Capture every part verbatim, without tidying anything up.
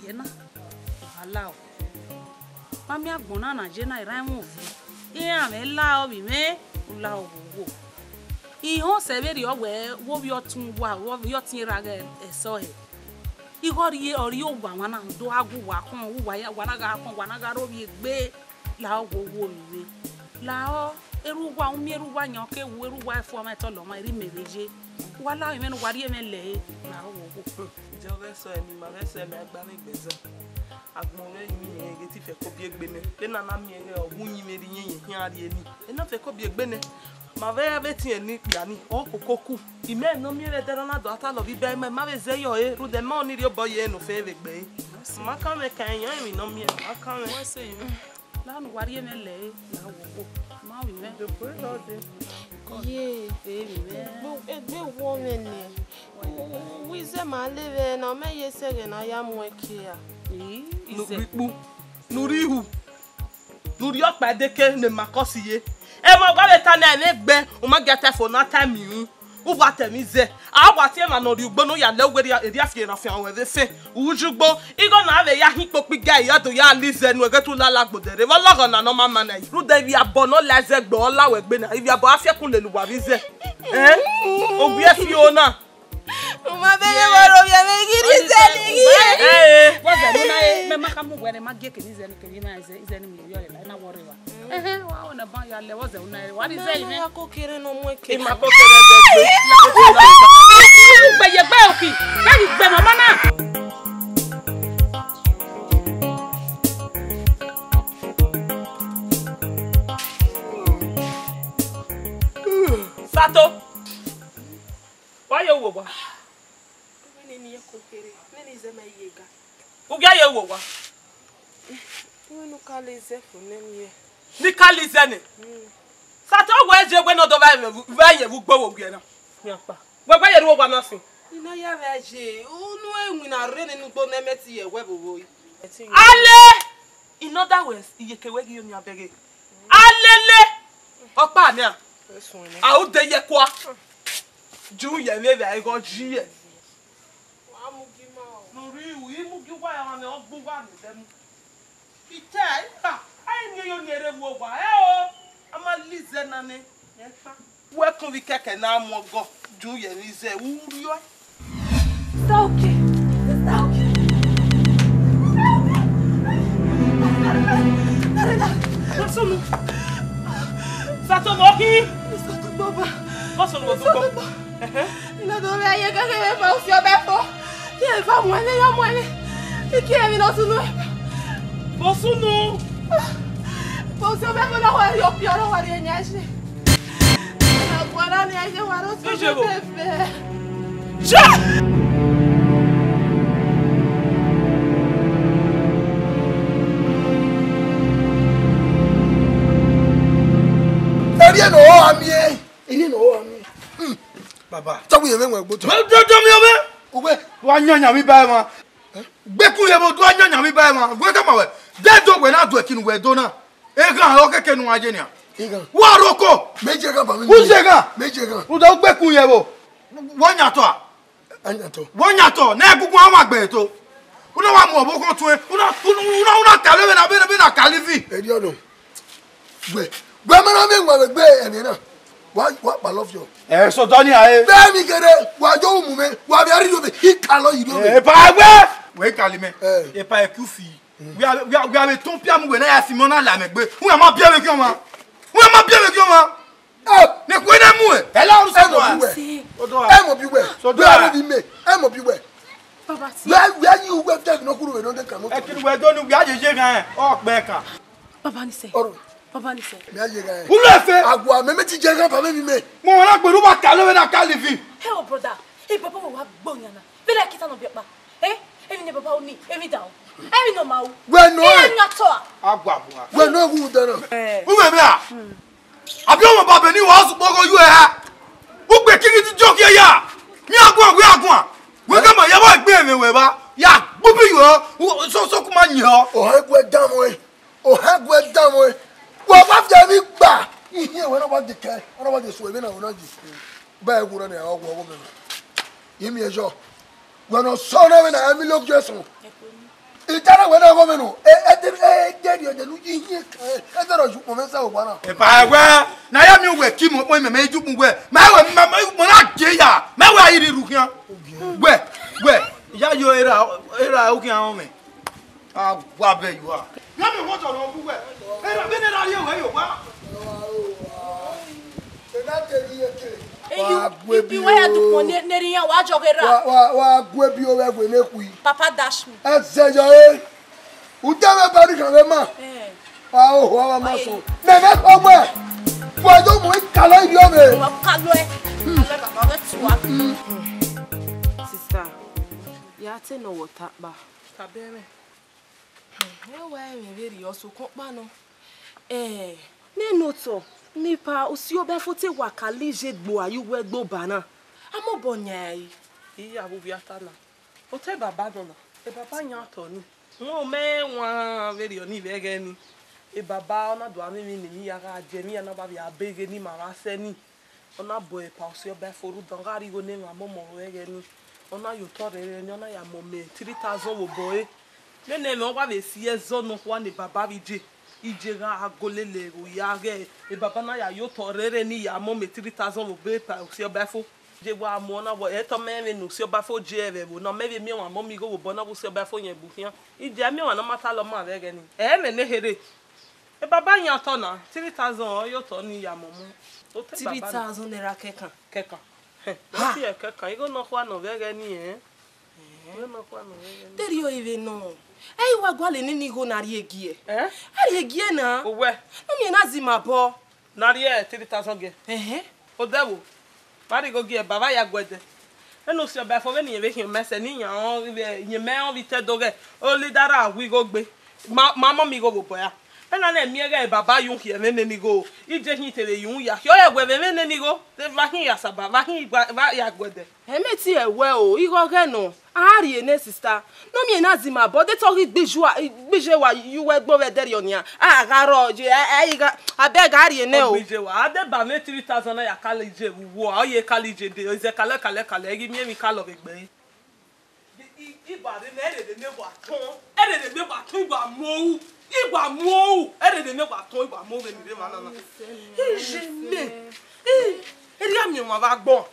Ye na, a la o. Ma miẹn agbọn na na ye na, erha ẹmwẹ ovbi. Iran mwẹ la ovbi mwẹ, u la owowo. I họn sẹ vberriọ wẹ, wo vbe ọtẹn uwa, wo vbe ọtẹn erha ghẹ ẹsọhẹ. Igho rhie, ọ rhie owa mwa na, do gha gu uwa khọn, uwa ya, wa na gha khọn, wa na gha rhovbiẹ egbe, la owowo ovbi mwẹ. La ọ, erha uwa, u miẹn erha uwa yan, ọ ke wu erha uwa ẹfu ọmwa ẹtọ lọ ọmwa, erha imẹ vbe ye. Wa la ovbi mwẹ ne uwa rhie mwẹ lẹre, la owowo. Jẹ ọ vbe sẹ ni, ma vbe sẹ mẹ a gba mwẹ egbe zẹ. Agbọn vbe rinmwian irẹn ghe te I fẹko biẹ egbe nẹ. Vbene a na miẹn ighẹ ọ wu uyinmwẹ rre iyẹn, iyẹn khian rrie ni. Ena fẹko biẹ egbe nẹ. Ma vbe ya vbe etiẹn ne ikpia ni, ọ koko ku. Imẹ ne ọ miẹn vbe ẹdẹrẹ na do a ta lọ vbe iba ima, ima vbe zẹ yọ ẹre, rhunmwuda ma ọni rhie obọ ye ne ofẹn vbe egbe ẹre. Ma kan mwẹ kan yan emwi ne ọ miẹn, ma kan mwẹ. Wẹ sẹ yẹn. La ne uwa rhie mwẹ lẹre, la wo kpo. Ma vbe mwẹ. Ye, Emwi mwẹ. Egbe, egbe wọ mwẹ nẹ. U, u, u, wẹ izẹ ma le vbe na, ọ mẹ ye sẹ ẹghẹ ne a ya mu ẹki ra. Ii, Nu izẹ. Kpikpu, nu rri ihu, nu rri ọkpa edeke ne ma kọsi ye. Ẹmwẹ wa vbe ta na ẹmwẹ egbe, u ma gia ta ẹfo na ta miẹn. Uwa ta ẹmwẹ izẹ, a wa tie emwa ne ọ rrie ugbo ne u ya lẹ uwu erriafia ne afian ruẹ vbe fẹn. U yu ugbo, igho na vbe ya hin ikpokpo igari, ọ do ya la izẹ nu ẹghẹ te u lala agbodẹ rre. Vbe ọlọghọ na ne ọ ma ma na yi. Rhunmwuda ivbiabọ ne ọ la izẹ gbe ọ la wẹ egbe na, ivbiabọ a fiẹkun lele uwa vbe izẹ. Ẹn? Owiẹ fi o na. U ma bẹghe vbe ọrọre ovbi ẹmwẹ ghi rhie izẹ ni ghi. Ẹe, vbọzẹ ne u na re, mẹ ma ka mu wẹ ne ma gie eke ne izẹ ni kevbe ima izẹ, izẹ ni mu ivbi ọre la, I na wọrre evba. Ẹhẹn, wa wẹ ne ọ ban ya lẹ vbọzẹ ne u na re, wa rhie izẹ yi mwẹ. Ko kere ne ọ mu eke. I ma ko kere ẹdẹ gbe. Ugbe ye egbe oki, ka ghi gbe mama na. Sato. Wa ye wo wa. Nene iyẹn ko kere, nene izẹ mẹ ye ga. U gia ye wo wa. Wẹ ne u ka la izẹ fo nene iyẹn. Ne I ka la izẹ nẹ? Mm. Sato wẹ je wẹ ne ọ do vbe vbe ye vbe ugbo wo wiẹ na. Yan kpa. Wẹ wẹ ye ru owa na sin. I na ya vbe je, unu ewinna rre nene ugbo ne mẹ ti ye wẹ vbe owo yi. Ale! In other words, iyeke wẹ ghi yo nian bẹghe. Alele! Ọkpa nian. Ẹ suẹn nẹ. A u de ye kua. Ju ye vbe vbe a igho ji ye. Wa mu gi ma o. Nu rri u, I mu gi uwa ya mwa nẹ, ọ gbe uwa nẹ, dẹ mu. Ite a, I kpa, a i miẹn yo ni ẹre vbe owa, ẹ o. A ma la izẹ na nẹ, ẹ kpa. Wẹ kun vbe ikẹkẹ na mu ọgọ, ju ye vbe izẹ, u rriọ. Sister Oke, Sister Oke. Sister Oke. Nareda. Bọsunu. Sato mo ki. Sister Oke, baba. Bọsunu mo dugbo. Ẹhẹn. Ina do vbe ye gẹgẹ vbe fa ufi ọbẹ fo. Ye fa muẹlẹ ya muẹlẹ. Iki emwi ne ọ sunu. Bọsunu. Bọsunu ọbẹ fo na wa rhie okpia na wa rhie yan ẹse. Aguara ni ẹse wa rọ sunu fẹfẹ. Ja! Erriọ ne ọ ra miẹn. Erriọ ne ọ ra miẹn. Hmm. Baba. Tọgbu yẹn vbe wọn gboto. Dodo mi ọmọ. Uwe. Wa yan yan mi ba ẹmwa. Gbekun ye vbe odua yan yan mi ba ẹmwa. Wẹ ka ma wẹ. De do wẹ na do ẹki ne uwẹ do na. Eghan ọ keke ne uwa ye nian. Eghan. Wa roko. Meje eghan ba mi. U ye eghan. Meje eghan. Rhunmwuda u gbekun ye vbo. Wọ yan tọ a? A yan tọ. Wọ yan tọ. Ne egungun a wa gbe to. U na wa mu ọvbokhan tuẹn. U na, u na, u na, u na kale vbe na, vbe na, vbe na kale vi. Erriọ nọ. Wẹ, wẹ ma na miẹn wa vbe gbe ẹmwẹ na. Wa, wa kpalọ fiọ. Ẹ, so dọ ni a e. Vbe mi kere, wa yo mu mẹ, wa vbe a rhie rhie ovbe, I ka lọ yi rhie ovbe. Ẹ, ba wẹ. Wẹ I ka le mẹ. Ẹ. Epa ẹ ku fi. Wẹ a, wẹ a, wẹ a vbe tọn piamu wẹ na ya fi mẹ na la mẹ gbe. Wẹ ma biẹ vbe giọma. Wẹ ma biẹ vbe giọma. Ẹ. Ne kue na mu ẹ. Ẹ la ru se do a. Ẹ mọ bi wẹ. So do a. Wẹ a vbe bi mẹ. Ẹ mọ bi wẹ. Baba si. Wẹ, wẹ yi uwẹ fiẹ bi nọ kuru vbe nọ de kan nọ. Ẹ kiri wẹ do ni wẹ a ye ye gan. Ọ kpẹ kan. Baba ni sẹ. Ọrọ. Baba ni sẹ. Mẹ a ye gha. Ulo efe. Agua mẹ mẹ ti je gha ba mẹ mi mẹ. Mo wa na gberu ba ka lo vbe na ka live. Hey, oh brother. Hey, baba, wa gbo yan na. Vbe la kita nọ biẹ kpa. Eh? Emwi ne baba oni, emwi da o. Emwi nọ ma o. Wẹ nọ. Emwi na tọ a. Agua bua. Wẹ nọ wu dana. Eh. U mẹ mẹ a. Abi ọmọ ba bẹ ni wa sukpọ gho yu ẹ ha. U gbe kiri ti jọ kiẹ ya. Mi aguan, wẹ aguan. Wẹ ka ma ya wa gbe ẹmwẹ wẹ ba. Ya gbubi yọ. So so kuma nyẹ ọ. Ọ hẹ gu ẹ dan mọ ẹ. Ohẹn gu ẹ danmwẹ, wẹ wa viẹ emwi gba. Ihiẹn wẹ na wa dekẹ, ọ na wa de suẹ vbene ọ na yi. Ba ẹghẹ na nian, ọ wọ ọghọ mẹ. I miẹn yọ. Wẹ ne ọ sọ na vbe na, Emily Ogiẹsun. Itara wẹ na gho mẹ nọ, e, e, e, e, de rhie de lu yi hin, e, e, de rọ ju kpọ mẹ sa owa na. Eba ẹwẹ, na ya miẹn uwẹ ki mu ukpọn imẹ, mẹ ju kpọn uwẹ. Mẹ wẹ, mẹ, mẹ, mẹ na je ya, mẹ wẹ a i rhirhi khian. Wẹ, wẹ, ya yo era, era okhian ọmẹ. A wa bẹ you are. Ya miẹn wọ tọ nọ bu wẹ. Era, vbene era rhie wẹ yo wa. Eyu, wa gu ebi ibi wẹ ya o. Dukpọn ne, ne erha iran, wa jọ ghe ra. Wa, wa, wa gu ebi o vbe ẹvbo ne khui. Papa dash me. Ẹzẹ yọ e. Ude vbe ba ni khan vbe ma. Eh. Wa oho, wa ma sọ. Nene ọgbẹ. Wa do mu ikalọ ibi ọmẹ. Wa kalọ ẹ. Kalọ ẹ, baba, wẹ tua. Sister, ya te nọ wọ ta kpa. Tabẹ mwẹ. Ẹ wa ẹmwẹ vberriọ, sokpan ọkpa nọ. Eh, nene otọ, ne ipa Usiọbafo te wa ka lije gbe uwa ye uwu ẹgbe Oba na. A mobọ yan ẹre. I ya vbe uvia ta na. Otọ baba nọ na, e baba yan otọ ni. Wọn mẹ wan vberriọ ni vbe ẹghẹ ni. E baba ọ na do amiẹn emwi ne emwi ya gha je, emwi ya na ba vbe a beghe ni ma vbe sẹ ni. Ọ na bu epa Usiọbafo rre udan, ọ gha rhie igho ne emwa mọmọ vbe ẹghẹ ni. Ọ na ya otọ rẹrẹ ni, ọ na ya mọ mẹ three thousand vbe obọ ẹre. Nene ẹmwẹ ọ wa vbe si ẹzọ nọkhua ne baba vbe iye, iye gha golele ẹre ya ghẹ, e baba na ya ya otọ rẹrẹ ni ya mọ mẹ three thousand vbe obọ epa Usiọbafo. Je wa mu ọna vbọ, ẹtọ mẹ vbe ne Usiọbafo je ẹvbo na, mẹ vbe miẹn ọmwa mọ mẹ igho vbe obọ na vbe Usiọbafo yẹn gbe khian. Iye a miẹn ọmwa ne ọ ma ta lọ ma vbe ẹghẹ ni. Ẹ mẹ ne kherhe. E baba yan otọ na, three thousand ọ ya otọ ni ya mọmọ. Otọ baba na. Three thousand naira kẹkan. Kẹkan. Hẹ, Ha! Wẹ tie kẹkan, igho nọkhua nọ vbe ẹghẹ ni, ẹ? Igho nọkhua nọ vbe ẹghẹ ni. Te rhie ọre vbe nọ. Ẹ i wa gualọ nene igho na rhie gie. Ẹ? A rhie gie na. Owẹ. Ne ọ miẹn na zẹ ima obọ. Na rhie three thousand gie. Ẹhẹn. Odẹ vbo? Ma rhie igho gie, baba ya guẹdẹ. Ene Usiọbafo vbene irẹn vbe khian mẹ sẹ ne iran rẹn mẹ rẹn vbe te do ghẹ, olidara gu igho gbe. Ma, ma mọ mẹ igho vbe obọ ra. Ena na miẹn ghẹ baba yu khian vbe nene igho, iye khin te vbe yu ya. Khian ọre wẹ vbe nene igho, te vba khin ya saba, vba khin gba, vba ya guẹdẹ. Ẹ mẹ tie wẹ o, igho ghẹ nọ, a rhie nẹ sister. Ne ọ miẹn na zẹ ima obọ, de te ọ ghi gbe iye uwa, gbe iye wa ye uwu ẹgbe vbe ẹdẹrriọ nian. A gha rrọọ ye, ẹ, ẹ, igha, abeg, a rhie nẹ o. Ọ gbe iye wa, a de ba mwẹ three thousand na ya kala iye vbe uwu, ọ ye kala iye de, ọ zẹ kalẹ, kalẹ, kalẹ, ẹ ghi miẹn emwi kalọ vbe egbe ẹre. I, I, I ba rre nẹ, ẹrere ne wa tọn, ẹrere ne wa tọn, I wa mu ru, I wa mu ru, ẹrere ne wa tọn, I wa mu vbene I rre emwa na na. Iye mẹ, I, erriọ miẹn ọmwa vbe agbọn.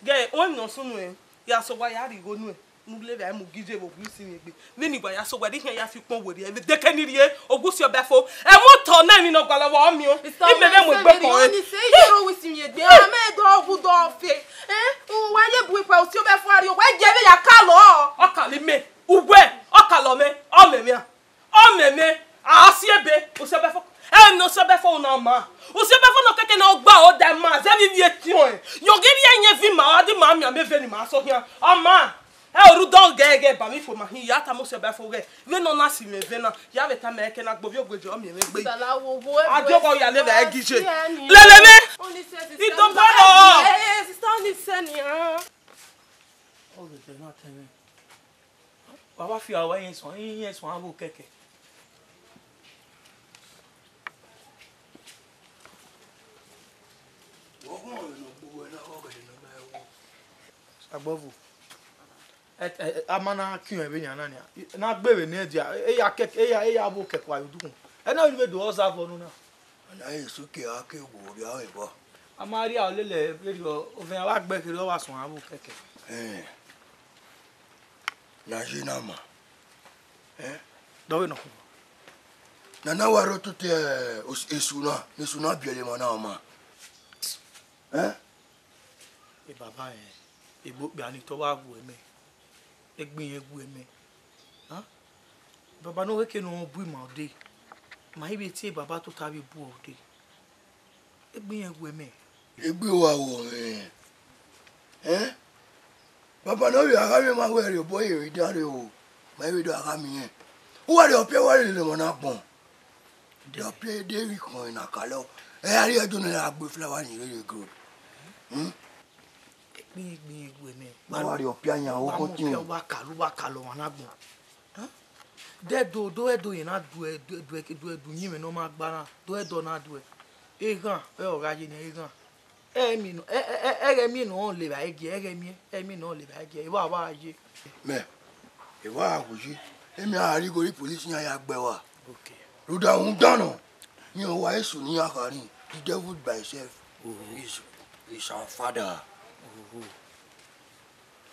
Ghẹ, ọnrẹn emwi ne ọ sunu ẹn, ya sẹ owa ya rhie igho nuẹn, ne u le vbe a mu gie iye vbe ogu isinmwi egbe. Vbene I wa ya sẹ owa, erha ikhian ya fi ukpọn werriẹ, vbe deke ne I rhie, ogu Usiọbafo. Ẹmwẹ otọ na emwi ne ọ gualọ vbe ọ miẹn. Imẹ vbe mu egbe kọ ẹre. Ọni sẹ, iye ro wẹ isinmwi egbe, a mẹ do gu do fe. Eh, uwa ye bu ipa Usiọbafo a rrie, uwa gie vbe ya kalọ. Ọ kalọ imẹ, uwẹ, ọ kalọ mwẹ, ọ mẹ mwẹ a. Ọ mẹ mwẹ, a si ebe, Usiọbafo. Ẹ ne Usiọbafo na ma. Usiọbafo nọ kẹkẹ ne ọ gba odẹ ma, zẹ vbe ivbi etiọnrẹn. Yọ ghe rhie ẹyẹn vi ma, a di ma miẹn amẹ vbene ima sẹ khian. Ọ ma. Ẹ, orhu dọ gẹgẹ ba vbe ifo ma hin, ya tama Usiọbafo ghẹ, vbene ọ na si mwẹ vbe na, ya vbe tama ẹre ke na gbe ovbi ogue jọ miẹn mwẹ egbe. Sala wo wo. A di ọghọ ya lele ẹre gije. Lele mwẹ. Oni sẹ sister. Idobọ rọ. Eh, eh, sister, oni sẹ nian. Ọ ghe te na tẹ mwẹ. Wa wa fi awa iyẹn suẹn, iyẹn suẹn avbe okẹkẹ. Agbọvo, ẹ, ẹ, ẹ, a ma na khian vbe yan na nia, ne a gbe vbe ne ẹdia, eya kẹkẹ, eya, eya vbe okẹkẹ wa ye udukhun. Ẹna vbe do ọza vọ nọ na. Ọna Jesu ke a ke wo rria ọre vbọ. A ma rria ọ lele vberriọ, ovẹn a wa gbe kherhe, ọ wa suẹn avbe okẹkẹ. Ẹn. Na ye na ma. Ẹn? Dọghe nọ. Nana wa rre otute, eh, os-, esu na, ne esu na biẹre emwa na ọma. Ẹn? E baba rẹn, egbe okpia ni te ọ wa gu ẹmẹ, egbe irẹn gu ẹmẹ. Hẹn? Baba ne ọ khẹke ne ọ bu ima ude, ma i vbe tie baba tota vbe bu ọ ude. Egbe irẹn gu ẹmẹ. Egbe wa ru mwẹ. Ẹn? Baba ne ọ vbe a gha mwẹ ma wẹ rhie obọ ye vbe dan rre o, ma i vbe do a gha miẹn. U wa rhie ọpiẹ wa rhie lele emwa na agbọn. Rhie ọpiẹ de vbe ikhọn na kalọ. Ẹ a rhie ẹdẹ ne a gbe flower ni rere gold. Hmm? Egbe irẹn, egbe irẹn gu ẹmẹ. Ma wa rhie ọpiẹ yan o, wa ko mu tin. Ọpiẹ wa kalọ, wa kalọ emwa na agbọn. Hẹn? De do, do ẹdo yẹn na duẹ, duẹ, duẹ, duẹ, du uyinmwẹ ne ọ ma gba na, do ẹdo na duẹ. Eghan, ẹ ọ gha ye nian eghan. Ẹ miẹn nọ, ẹ, ẹ, ẹ, ẹghẹ miẹn nọ le vba ẹgiẹ, ẹghẹ miẹn, ẹ miẹn nọ le vba ẹgiẹ, evba wa ye. Mẹ, evba a wu yi, Emwi a rhie igho re police iran ya gbe wa. Okay. Rhunmwuda rhunmwuda nọ, iran wa Esu ne iran kha rin, the devil by himself is, is our father.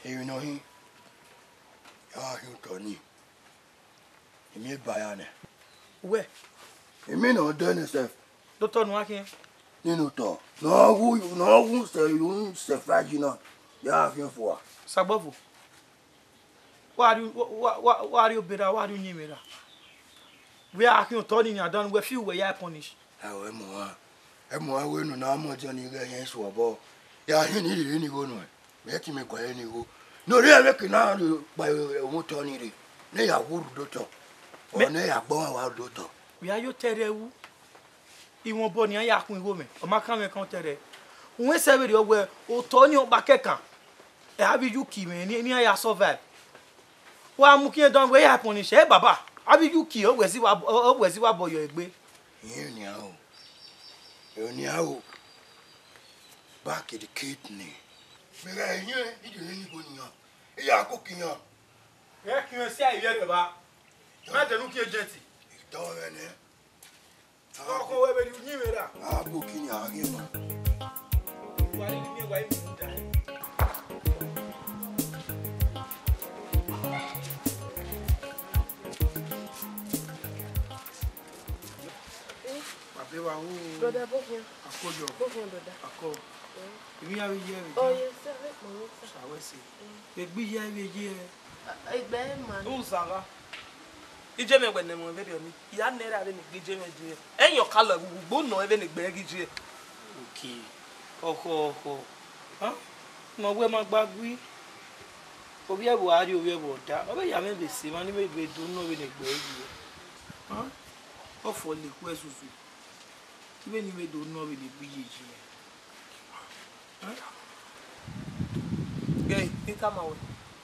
Emwi nọ hin, ya gha khian otọ nii. Emwi eba ya nẹ. Wẹ? Emwi nọ dẹ nẹ sef. Dotọ ne uwa khian. Nene otọ. Ne ọ wu, ne ọ wu sẹ, ru sẹ fry ji na. Ya gha khian fua. Sagbọvo. Wa rhie, wa, wa, wa, wa rhie obọ erha, wa rhie uyinmwẹ erha. Wẹ a khian otọ nii, adan wẹ fi uwẹ ya punish. Ẹo, ẹmwẹ uwa, ẹmwẹ uwa wẹ ne u na mọ ọdiọn ni ghẹ yẹn su obọ. Ya hin ni rhirhi ni igho nuẹn, mẹ te mẹ gualọ ni igho. Ne ọ rhie ẹmwẹ ke na rhie kpa ẹmwẹ otọ ni rre, ne ya wu rhie otọ, ọ ne ya gbe ọmwa wa rhie otọ. Wẹ a yo tẹrẹ wu. Iwẹn obọ ne iran ya khuan igho mwẹ, ọ ma kan mwẹ kan otẹrẹ. Uwẹ sẹ vberriọ wẹ otọ ni ọkpa kẹkan, ẹ, avbe U K mwẹ ne, ne iran ya survive. Wa mu khian dan wẹ ya punish, ẹ baba, avbe U K, ọ wẹ si wa, ọ wẹ si wa bọ yọ egbe. Irẹn nian o, irẹn nian o, back in the kidney. Mẹ gha irẹn, I do ne ni igho nian, I ya koko iran. Ẹ kin mwẹ si a ivbi ẹrẹ ba, mẹ dẹ ne u kin agent. Itọ mwẹ nẹ. Ọkọ wẹ vbe rhie uyinmwẹ ra? A bu kini a ghi ma. Wa rhie uyinmwẹ wa i mu da. Wa be wa o. Brother, bọ khian. Akọ yọ. Bọ khian, brother. Akọ. Eh. Emwi ya vbe ye vbe. Oh, yes, sir. Sa wẹ se. Mm. Egbe ya vbe ye. Egbe ma. U zagha. Iye mwẹ wẹ ne ẹmwẹ vberriọ ni, I ya nẹ erha vbene egbe iye mwẹ ye. Ẹyan ọ ka lọ ẹvbo ugbo nọ vbene egbe ghi ye. Oke, ọkhọ, ọkhọ. Hẹn? Ne ọ wẹ ma gba gui. Ovbi ẹvbo a rrie ovbi ẹvbo ọda. Ọ vbe ya mwẹ vbe sẹ emwa ne I vbe do nọ vbene egbe ghi ye. Hẹn? Ọ fọ le ku ẹzuzu. Vbene I vbe do nọ vbene egbe iye ye. Ghe, I tama wẹ,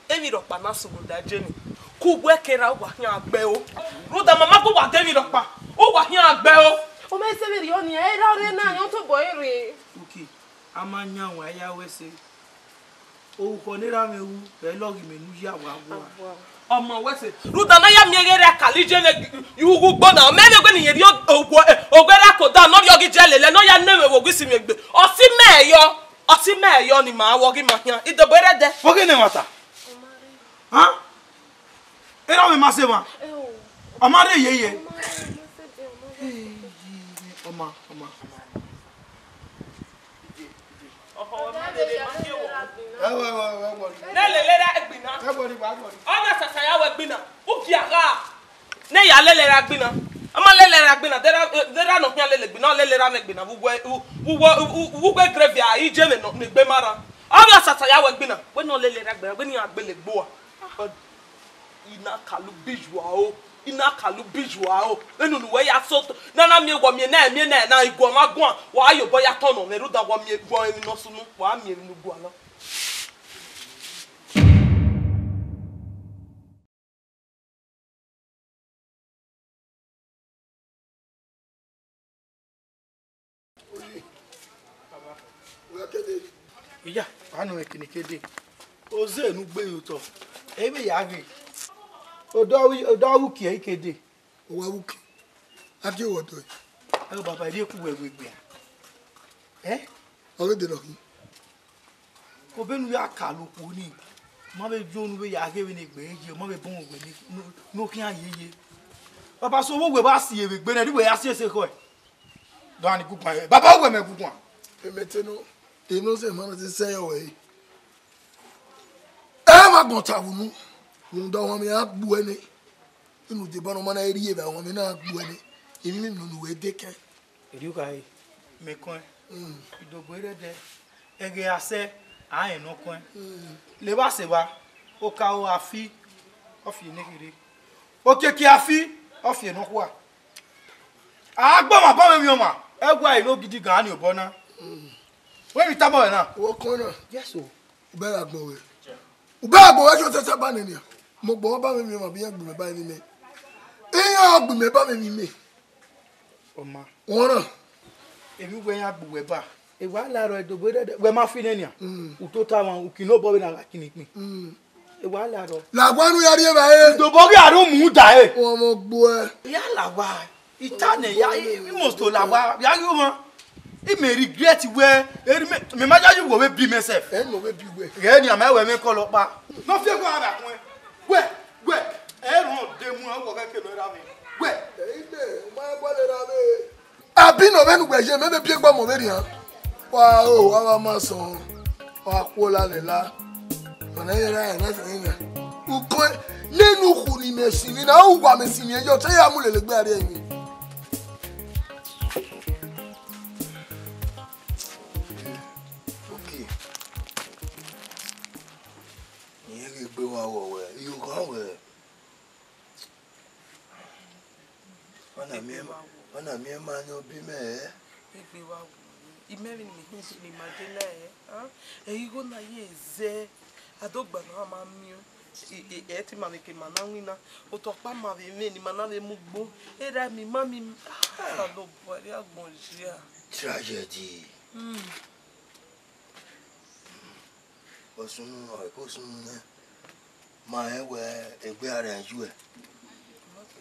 emwi rhọkpa na sunu da je ni. Ku wẹ ke ra uwa khian gbe o. Rhunmwuda ma ma gu uwa de emwi rhọkpa, uwa khian gbe o. Ọ ma sẹ vberriọ ni, erha ọre na, yọn tobọ ẹre. Oke, a ma yan wa ya wẹ sẹ. Orukhọ ne erha mwẹ ru, ẹ lọghe imẹ ne u ya wa wa. Ọmọ wẹ sẹ, rhunmwuda ne a ya miẹn ghe erha kali iye mwẹ ughu ugbo na, ọ mẹ vbe wẹ ne I rhie owa, owa erha ke odaro ne ọ rhie ọghe iye lele, ne ọ ya nọ ẹmwẹ vbe owa isi mwẹ egbe. Ọ si mẹ yọ, ọ si mẹ yọ ne ima wọ ghi ma khian, I dobọ erha ẹdẹ. Vbọ ghe ne ẹmwata? Hẹn? Erha mwẹ ma sẹ emwa. Ọ ma rre yeye. Ọma, ọma. Ọkhọ wẹ ma lele ma ye wo. Ẹwẹ, ẹwẹ, ẹwẹ, ẹwẹ. Ne lele ra ẹgbin na. Ẹwẹ ni wa, ẹwẹ ni. Ọ na sasa ya wẹ ẹgbin na. U gia gha. Ne ya lele ra ẹgbin na. A ma lele ra ẹgbin na. Dera, dera nọ khian lele ẹgbin na. Ọ lele ra mwẹ ẹgbin na. Vbe uwẹ, vbe uwẹ, vbe uwẹ grave a, iye mwẹ nọ, ne egbe ma rran. Ọ na sasa ya wẹ ẹgbin na. Wẹ ne ọ lele ra ẹgbin na. Wẹ ne iran gbele egbe ua. I na kalu bijuaro, I na kalu bijuaro. Vbene unu wẹ ya sẹ otọ, ne a na miẹn wọ miẹn na, miẹn na, na iguọmwa guan, wa ya obọ ya tọn nọ mwẹ, rhunmwuda wọ miẹn, wọ emwi ne ọ sunu, wa miẹn emwi ne u gualọ. Iya, wa nọ mwẹ kene kede. Oze ne u gbe ye otọ, ẹ i vbe ya ghe. Odọ ru, odọ ru kie i kede. Owa ru kie. A gie wẹ ọdọ ẹre. Ẹ baba, erriọ ku wẹ wegbe a. Ẹ? Ọ ghi de nọ khin. Obọ ne u ya ka loko nii, ma vbe yo ne u vbe ya ghe vbene egbe ye, ma vbe bun wẹ ne, ne u khian yeye. Baba, so vbe uwẹ vba si ẹre vbe egbe nẹ, ne uwẹ ya si ẹse khọe. Dọani guguan, baba, uwẹ mẹ guguan. Emete nọ, emwi ne ọ zẹ emwa na te sẹ yọ wẹ re. Ẹ ma gbọn ta vbe unu, rhunmwuda ọmwa mwẹ a gbuẹ nẹ. Inu deba ne ọ ma na rhie evba, ọmwa mwẹ na gbuẹ nẹ. Emwi ne unu wẹ dekẹn. Erriọ u khare, mẹ kọẹn. Mm. Idogbo erha ẹdẹ, ẹghẹ a sẹ, a rẹn ne ọ kọẹn. Mm. Levba sẹ evba, okaro a fi, ọ fi ene kherhe. Okiekie a fi, ọ fi ene ọkhua. A gbe ọmwa ba mwẹ emwi ọmwa, ẹguae ne ogidigan ni obọ na. Mm. Wẹ vbe tama ọre na? Wẹ kọẹn na. Yes o. U bẹghe agbọn ruẹ. U bẹghe agbọn ruẹ, ẹse otọ sẹ ba nẹ nian. Mẹ ọgbọ ba mwẹ emwi ọmwa, iran gbe mẹ ba emwi mẹ. Iran gbe mẹ ba mwẹ emwi mẹ. Ọ ma. Wẹ ọna. Emwi uwẹ iran gbe uwẹ ba. Ewa la rọ Idogbo erha ẹdẹ, wẹ ma fi nẹ nian. Mm. U tota mwa, u ki ne obọ vbene a gha kini kpin. Mm. Wa la rọ. La wa nu ya rrie evbare. Dobọ ghi aro mu da e. Wọn mọ gbuẹ. Ya la wa. Ita nẹ ya, I, I must to la wa. Ya yo ma. I may regret wẹ, eri me, me ma ya you wẹ bi myself. Ẹ nọ wẹ bi wẹ. Ghẹ ni a ma wẹ me kọlọ kpa. No fi ẹkọ ara kun. Wẹ, wẹ. Ẹ rhọn de mu a wọ ghẹ ke nọ ra vbe. Wẹ. Ẹ ime, ma gua le ra vbe. Abi nọ vbene uwẹ ye, mẹ vbe biẹ gba ọmọ vberriọ. Wa o, wa wa ma sọn, wa khuo la lẹla. Ọna yẹrẹ ẹmwẹ sẹ nẹ. Ukun nene ukhu ne imẹ sinmwi na, uwa mẹ sinmwi ye, ọ te ya mu lele egbe a rrie emwi. Okay. Irẹn ghi gbe wa wọ wẹ, I yo ghan wẹ. Ọna miẹn, ọna miẹn ma yan obi mẹ hẹ? Egbe wa wu. Imẹ vbe ne imẹ khin sunu ima de na hẹ, a? Ẹ igho na ye zẹ, a do gba nọ a ma miẹn. Ẹ, ẹ, ẹ te ima vbe ke ima na winna. Otọ ọkpa ma vbe mwẹ ne ima na vbe mu ugbo. Erha mi ma mi, a, Osanobua, erha agbọn ye a. Tragedy. Hmm. Ọ sunu, ọ ke sunu nẹ, ma rẹn wẹ egbe a rẹn yu ẹ.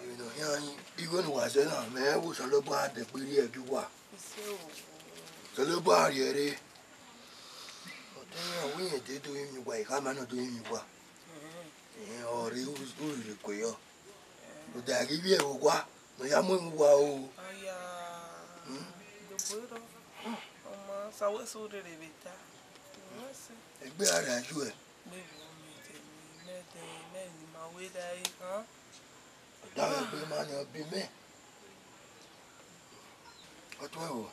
Emwi ne ọ khian yin, igho ne uwa zẹ na, mẹ rẹn wẹ Osanobua dẹgbe rhie ẹre gie uwa. Osanobua rhie ẹre. Ọ do yan wẹ irẹn dee do rinmwian uwa, I khama ne ọ do rinmwian uwa. Ehẹn, ọ rre u, u rhirhi kue yọ. Rhunmwuda ghi vbe ẹvbo owa, ne ọ ya mu emwi uwa o. Aya, dobọ rọ, ọ ma sa wẹ sẹ u rherhe vbe ta. Egbe a rhie yu ẹ. Gbe vbe mẹ te, mẹ te, mẹ ne ima wẹ ra e, han? Ọ da mwẹ egbe ma yan obi mẹ. Ọ tuẹ o.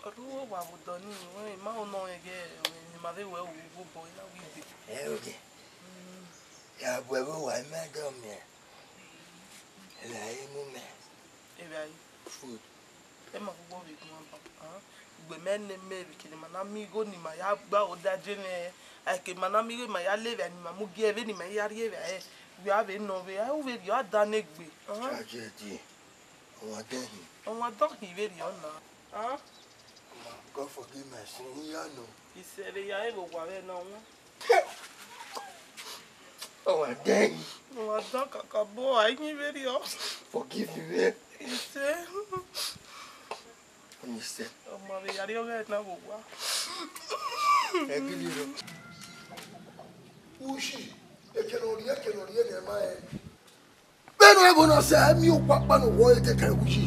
Ọ rre uwu owa vbe odọ nii, wẹ ima ho nọ rẹn ghẹ, ima vbe wẹ u vbe obọ, I na wẹ ibe. Ẹ oke. Ya bu ẹvbo owa, ima dọ miẹn. Evbare mu mẹ. Evbare. Food. Ẹ ma koko vbe gun aba. Ah, ugbe mẹ ne mẹ vbe kene ima na miẹn igho ne ima ya gba odẹ aje mwẹ. A ke ima na miẹn igho, ima ya le evbare ne ima mu gie ẹvbo ne ima ya rrie evbare. Wẹ a vbe nọ vbe, a u vbe rhie a da ne egbe. Ah. Tragedy. Ọmwa dọhin. Ọmwa dọhin vberriọ na. Ah. Ma, God forgive my sin, I ya nọ. Isẹrẹ ya re vbe owa vbe na wọn. Ọmwa dọhin. Ọmwa dọ kakabọ, a i yin vberriọ. Forgive me. Isẹ. Isẹ. Ọmwa vbe ya rrie ọghẹe na vbe owa. Ẹ gidi rọ. Ushi, ekene ọ rhie, ekene ọ rhie ne ẹ ma rẹn. Vbene ẹvbo na sẹ, ẹ miẹn okhuakpa ne ọ wọre te ka ẹre uyi.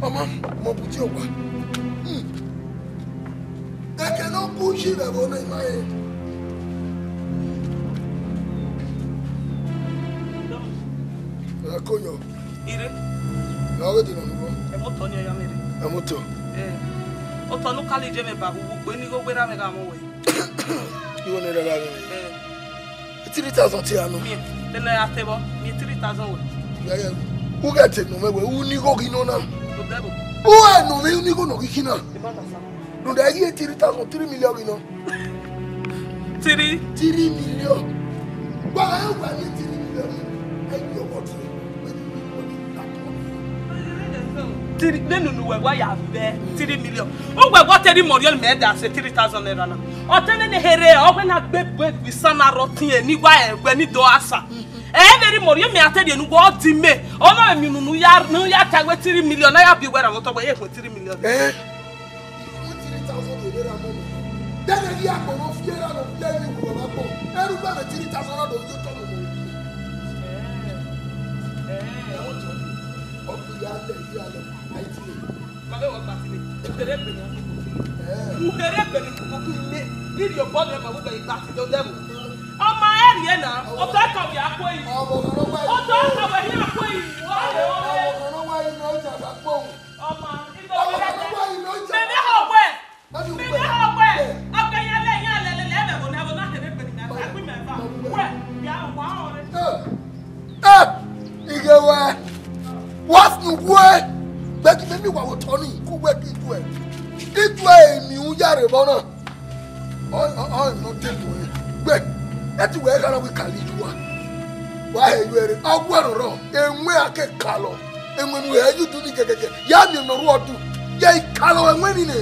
Ọ ma, ọ ma bu tie ọkpa. Hmm. Eke ne ọ gu uyi vbe ẹvbo na, ima rẹn. Ẹ ko yọ. Ire. Ẹ ọ ghe de nọ nubọ. Ẹmwẹ otọ ni ọ ya mwẹ rre. Ẹmwẹ otọ. Ẹ. Otọ ne u ka le je mwẹ ba vbe ugbo ni igho gbe ra mwẹ gha mwẹ wẹ. Igho ne erha gha mwẹ. Ẹ. Three thousand te a nọ. Miẹn, te ne a te vbọ, miẹn three thousand wẹ. Ya, ya. U ghẹ te nọ mwẹ wẹ, u ni igho ghi nọ na. Lo dẹbo. U ẹ nọ mwẹ, u ni igho nọ ghi khin na. Ẹ ma ta sa. Rhunmwuda ẹ ghi three thousand, three million ghi nọ. Three. Three million. Gba ẹ wẹ ni three million. Ẹ yọ wọ three. Three, nene unu wẹ wa ya vẹ three million. U wẹ wa te rhie imẹ rhie mẹ da sẹ three thousand naira na. Ọ te nene here, ọ wẹ na gbe egbe isan na rọ tiẹn ni wa ẹwẹ ni do asa. Ẹ vbe rhie imẹ rhie mẹ a te rhie ne uwa ọ di mẹ. Ọ na vbe miẹn unu ne u ya, ne u ya ta wẹ three million, na ya biẹ uwẹ ra vbe otọ wẹ ye khuẹ three million. Eh? Three thousand naira mọ mẹ. Dẹdẹ ghi akpọ ne ọ fi erha ne ọ fi ẹre wu baba kpọ. Ẹrhu gba vbe three thousand na do yo tọ mọ mẹ. Ẹ, ẹ. Ẹ, ọ tọ. Ọ ghi ya lẹ, ghi ya lẹ. A i tie. Ma vbe wọ gba tie. Ukherhe egbe ne ọ khin. Ẹ. Ukherhe egbe ne ọ khin mẹ. Iri obọ ne ma vbe gba tie do dẹbo. Ọ ma ẹ rhie na. Otọ ẹkọ vbe a kue yi. Otọ ẹkọ vbe a kue yi. Wa le o. Ọmọ, I do wẹ lẹ. Mẹ vbe họgbe. Mẹ vbe họgbe. Ọgbe ya lẹ, ya lẹ, lẹ, lẹ, ẹvbo na, ẹvbo na kherhe egbe ne ima ta, ẹkpo ima eva. Wẹ, ya wa ọre. Eh, eh, ighe wẹ. Wa fi uwu ẹ. Bẹgẹ mẹ ni wa vbe otọ ni, ku wẹ ke I tuẹ. I tuẹ eni u ya rre vbọ na. Ọ, ọ, ọ, nọ te tuẹ. Wẹ, ẹ te wẹ gha na wẹ kali ju wa. Wa he yu ẹre. Ọ wẹ rọrọ. Ẹwẹn a ke kalọ. Ẹwẹn ne u he yu du ni gẹgẹgẹ. Ya miẹn ne ọ rhuọ du. Ya i kalọ ẹwẹn ni nẹ.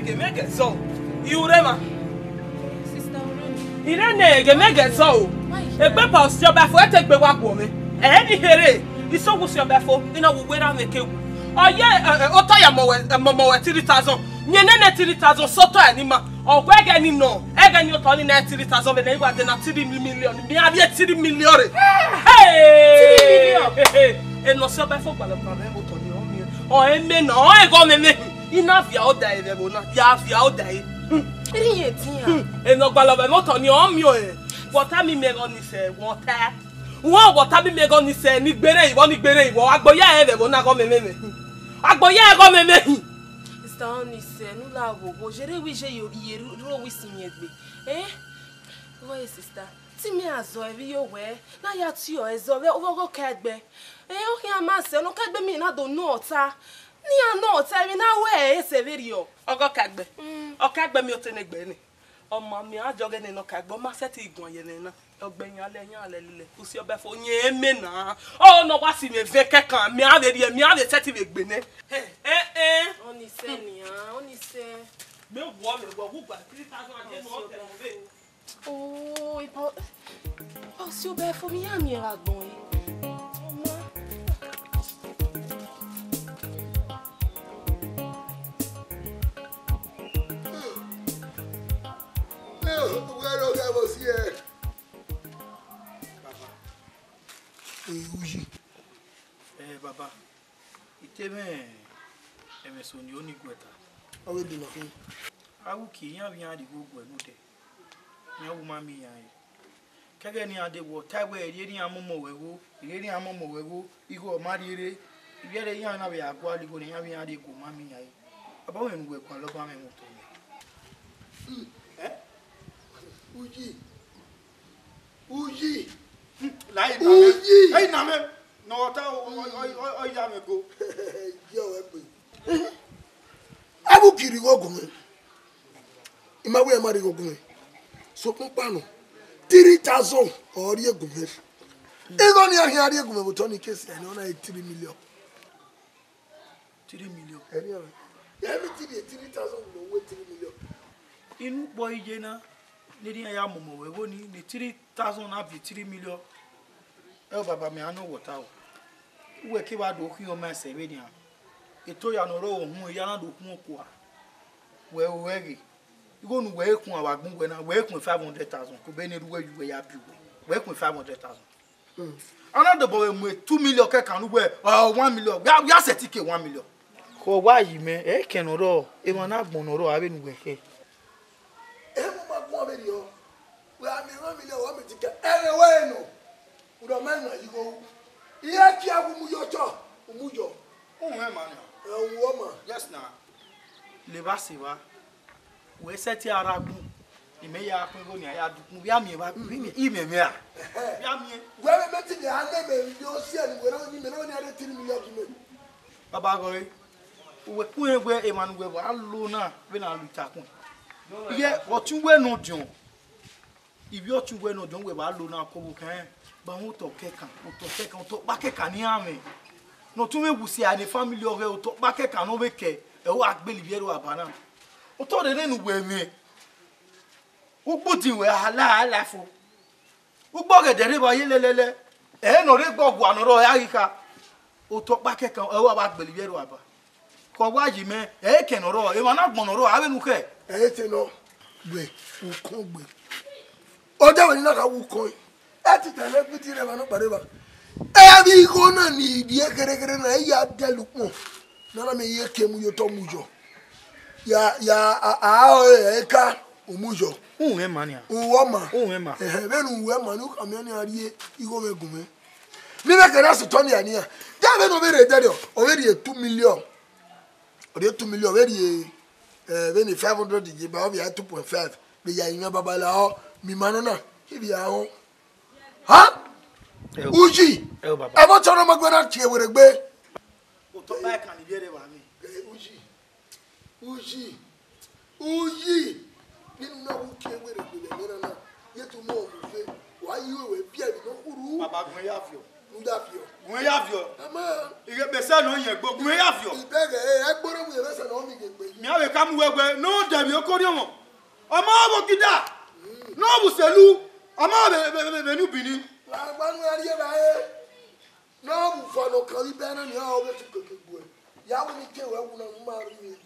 Ghe mẹ ghe zọ, I ru rre emwa. Sister Oremi. I rre ne ghe mẹ ghe zọ o. Why? Egbe pa ọ si ọba fo, ẹ te gbe wa guọ mwẹ. Ẹ ni here, I sẹ ogu si ọba fo, I na wu wẹ ra mwẹ ke wu. Ọ ye, ẹ, ẹ, otọ ya mọ wẹ, ẹ, mọ, mọ wẹ three thousand. Yẹn nene three thousand sẹ otọ ẹre ni ma. Ọ wẹ ẹghẹ ni nọ, ẹghẹ ni otọ ni na three thousand vbe ne I wa de na three million. Mi a vbiẹ three million rre. Hey! Three million? Hey, hey. Eno si ọba fo gbalọ gbalọ vbe otọ ni ọ miẹn. Ọ ẹmẹ na, ọ ẹghọ mwẹ mwẹ hin. I na via odẹ vbe ẹvbo na, ya via odẹ. Hmm. Iri yẹn dian. Hmm. Eno gbalọ vbe otọ ni ọ miẹn ọẹn. Wọta mi mẹ ẹghọ ni sẹ, wọta. Wọ wọta mi mẹ ẹghọ ni sẹ, ni gbere ivọ, ni gbere ivọ. Agbo ya ẹre vbe ẹvbo na ẹghọ mwẹ mwẹ hin. Agbo ya ẹghọ mwẹ mwẹ hin. Sister Onisẹ, ne u la ghogho, yẹrẹ wẹ iye ye ru, ru owa isinmwi egbe. Eh? Wẹ sister, te imẹ a zọ ẹre vbe iyọ wẹ, ne a ya tie ọre zọ vbe ọghọ ka egbe. Eh, ọ khian ma sẹ, ne ọ ka egbe mi na do nọ ọta. Ne iran nọ ọta, emwi na wẹ ẹre sẹ vberriọ. Ọghọ ka egbe. Mm. Ọ ka egbe mi otọ ne egbe ni. Ọ ma miẹn a jọ ghe ne nọ ka egbe, ọ ma sẹtin guan ye ne na. Ọ gbe yan lẹ, yan lẹ lele. Usi ọba fo, yẹn mẹ na. Ọ nọ wa si mwẹ vẹ kẹkan, mẹ a vbe rhie, mẹ a vbe sẹtin vbe gbe nẹ. Eh, eh, eh. Onisẹ nian, Onisẹ. Mẹ wọ, mẹ wọ, wu gba three thousand a je nọ, ọ tẹ nọ vbe. Oh, ipa, ipa usi ọba fo, mi ya miẹn vbe agbọn ẹre. Ọ ma. Uwẹ ro gha vbe si ẹe. Baba. Eh, Uyi. Eh, baba. I te mwẹ ẹmwẹ eso ne I ho ne I guẹ ta. Ọ vbe dee nọ khin. Avbe uki iran vbe iran rhie igho guẹ ne odẹ. Iran wu ma miẹn iran re. Kẹghẹ ne iran dee wẹ, ọ ta wẹ, erriọ iran mọmọ wẹ igho, erriọ iran mọmọ wẹ igho, igho ọ ma rhie rre. Ivbiẹre iran na vbe ya gualọ igho ne iran vbe iran rhie guẹ, ọ ma miẹn iran re. Baba, wẹ ne uwẹ gualọ ọba mwẹ mu otọ mwẹ. Hmm. Eh? Uyi. Uyi. Hmm, la e na mwẹ. Uyi. E na mwẹ. Ne ọ ta, ọ, ọ, ọ, ọ ya mwẹ go. Ye ọre gbe. Avbe uki rhie igho gu mwẹ. I ma wẹ iran ma rhie igho gu mwẹ. Sokpan ọkpa nọ, three thousand ọ rhie gu mwẹ. Igho ne iran khian rhie gu mwẹ vbe otọ ni kesi ẹre, ọ na re three million. Three million. Ẹre ọ. Everything dey three thousand, we wait three million. Inu ukpọ iye na, ne erriọ iran ya mọmọ wẹ igho ni, ne three thousand na viọ three million. Ẹ o baba, mẹ a nọ wọta o. Uwẹ ke wa do khian ọma ẹsẹ vbe nian. Eto ya ne ọ rrọọ uhunmwu, eya na do khuan okua. Wẹ ru ẹre ghe. Igho ne uwẹ i khuan vbe agbọn uwẹ na, wẹ i khuan five hundred thousand, ke obọ ne erha uwẹ ye uwẹ ya biẹ uwẹ. Wẹ i khuan five hundred thousand. Hmm. A na dobọ vbe mu two million kẹkan ne uwẹ, ọ, one million. Wẹ a, wẹ a sẹtin ke one million. Khẹ ọ wa yi mẹ, ẹ i kẹ ne ọ rrọọ, emwa ne agbọn ne ọ rrọọ, avbe ne uwẹ khẹ. Emwa ma guan vberriọ. Wẹ a miẹn one million, wẹ a miẹn tike ẹmwẹ wẹ nọ. U do ma na yi igho. Iran kia wu mu yọ chọ, u mu yọ. Uhunmwu ma nian. Ẹ, uhunmwu ma. Yes na. Levba sẹ evba. Wẹ sẹtin a rre agbọn. Imẹ ya khuan igho nia ya dukun. Vbe a miẹn evba, imẹ, imẹ mwẹ a. Vbe a miẹn. Wẹ vbe mẹ tike a nẹ mẹ vbe osiẹ ni wẹ na ni mẹ na ni a rre three million gi mẹ. Baba gọre. Uwẹ ku rẹn wẹ emwa ne uwẹ wa lo na vbene a lu itakun. Iye, ọtẹn uwẹ ne ọdiọn. Ivbi ọtẹn uwẹ ne ọdiọn wẹ wa lo na kọ vbe okẹn, ba mwẹ otọ kẹkan, otọ kẹkan, otọ ọkpa kẹkan ne iran mwẹ. Ne ọ tọn mwẹ wusi a ne family ọghẹ, otọ ọkpa kẹkan ne ọ vbe kẹ, ẹ wa gbele ivbi ẹro aba na. Otọ rre ne uwẹ mwẹ. Ugbudin wẹ a la, a la fo. Ugbọghẹdẹ rre vbe a ye lẹlẹlẹ, ẹ ne ọ rre gbe ọgua ne ọ rrọọ, ẹ a ghi kha. Otọ ọkpa kẹkan, ẹ wa vbe gbele ivbi ẹro aba. Ke ọ wa yi mẹ, ẹ i kẹ ne ọ rrọọ, emwa ne agbọn ne ọ rrọọ, avbe ne u khẹ. Ẹ i te nọ, gbe, ukọn gbe. Ọ dẹ wẹ ne I na kha wu ukọn, ẹ ti ta lẹ fiti rẹ emwa nọkpa rre evba. Ẹ vbe igho na ni rhie kherhe kherhe na, ẹ ya dẹlẹ ukpọn. Ne a na miẹn iye ke mu ye otọ mu yọ. Ya, ya, a, a, ẹ, ẹ ka, u mu yọ. Uhunmwu ma nian. Uwẹ ma. Uhunmwu ma. Ẹhẹ, vbene uwẹ ma ni u khama iran nian rhie igho mwẹ gu mwẹ. Ne imẹ kẹrẹ sẹ otọ nia nian. Ya vbene ọ vbe rre dẹrriọ, ọ vbe rhie two million. Ọ rhie two million, ọ vbe rhie, eh, vbene five hundred ye ba, ọ vbe ya two point five. Vbe ya iyan babala ọ, mi ma nọ na, ivbi a họn. Ha? Ẹ o. Uyi. Ẹ o, baba. Ẹ vbe otọ ne ọ ma gbe na tie werriegbe. Otọ ba ẹkan ni ivbi ẹre wa mi. Eh, Uyi. Uyi, uyi, nene na wu kie werriegbe vbe ẹmwẹ na na, ye te u mu ọmọ ufe, wa yi wẹ biẹ emwi ne ọ khurhu. Baba, gun ya viọ. U ya viọ. Gun ya viọ. Ama. Ighe bẹsẹ ne ọ yẹn gbe, gun ya viọ. Ibẹghe, ẹgbẹrẹ mu ẹmwẹ sẹ ne ọ miẹn ghe gbe. Mẹ a vbe ka mu wẹ wẹ ne ọ dẹ vbe oko rhiọnmwọ. Ọ ma vbe okida, ne ọ vbe uselu, ọ ma vbe vbe vbe vbe ne ubini. Wa gba nu ẹre ba e. Ne ọ vbe ufua ne ọ kan ibe na ni ọ vbe tu keke gbe. Ya wẹ ne I ke wẹ wu na, u ma rri vbe.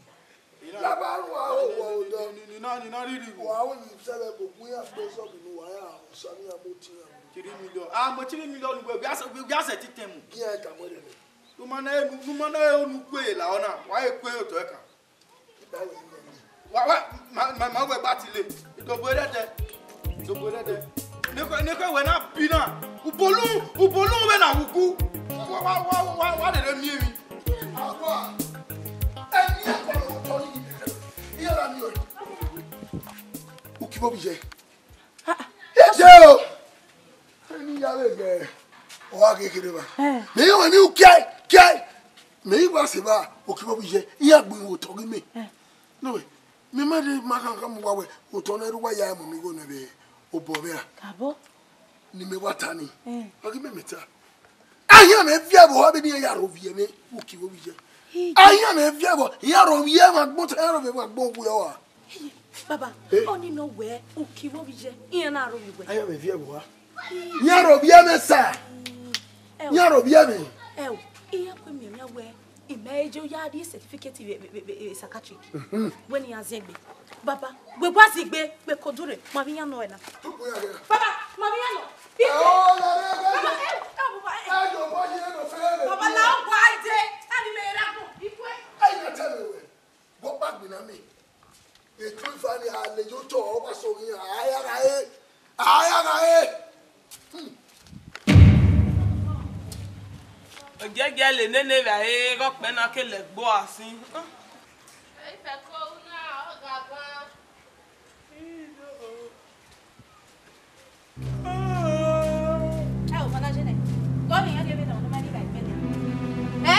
Laba ru a ho wọ odọ. Ni na ni na riri. Wa wẹ ni sẹlẹ bo gun ya gbe sọ bi nu wa ya, sani ya mo ti ya. Three million. Ah, mo three million we, we are, we are set it them. Gi ẹn ka mo de. Nu ma na, nu ma na onu kue la ọna. Wa e kue otọ ẹkan. Wa, wa, ma, ma, ma wẹ gba tile. Idogbo rẹ dẹ. Idogbo rẹ dẹ. Neke, neke wẹ na bi na. Ubolu, ubolu wẹ na wuku. Wa, wa, wa, wa, wa rere miẹn emwi. Awa. Ẹni ẹkọ lọ tọ ni. Iye la mi o. Uki vbe obi ye. Ede o. Ẹni ya vbe gẹ. Ọ gha ghe kherhe ba. Eh. Mẹ i wẹ ni ukiẹ, kiẹ. Mẹ i wa se ba, Uki vbe obi ye. Iran gbe ihwo otọ ghi mẹ. Eh. No, mẹ ma de ma khan khan mu wa wẹ, otọ ne ru wa ya mu mi igho nẹ vbe obọ vbe ra. Abọ? Ne mẹ wa ta ni. Eh. Ọ ghi mẹ mẹ ta. Ahian mẹ viẹ vbe ọha vbe ne iran ya rhovbiẹ mwẹ, Uki vbe obi ye. Hi. Ahian mẹ viẹ vbe, iran rhovbiẹ mwẹ agbọn ta, iran rhovbiẹ mwẹ agbọn wu ọha. Hi, baba, Eh? ọni nọ wẹ Uki vbe obi ye, iran na rhovbiẹ wẹ. Ahian mẹ viẹ vbe ọha. Iran rhovbiẹ mwẹ sa. Ẹ o. Iran rhovbiẹ mwẹ. Ẹ o, iran kue miẹn mwẹ wẹ, imẹ eje ya di certificate vbe, vbe, vbe, vbe psychiatric. Mhm. Wẹ ne iran zẹ egbe. Baba, wẹ gua zẹ egbe, wẹ ko dure, ma vbe iran nọ ẹna. Tupu ya gẹ. Baba, ma vbe iran nọ. Ẹ o, la re, la re. Baba, ẹ, ẹ, baba, ẹ. Ẹ jọ, bọ ye no fere. Baba, la ọgua ide, ani mẹ ra gbọn, ikue. Ẹ, ya tẹ mẹ wẹ. Wọ kpa gbinna mẹ. Etu ifa ni a le yo tọ, ọ wa so ghi, a ya gha re, a ya gha re. Hmm. Ogiẹgiẹ le nene vbe a re, ghe ọkpẹ na ke lẹ gbo a sin. Ifẹko una, ọ ga ban. Ẹ o, Fọlajẹ nẹ. Gọvmẹ iran rhie vbe nọ, ne ọ ma rhie vbe ẹgbẹe nẹ. Ẹ,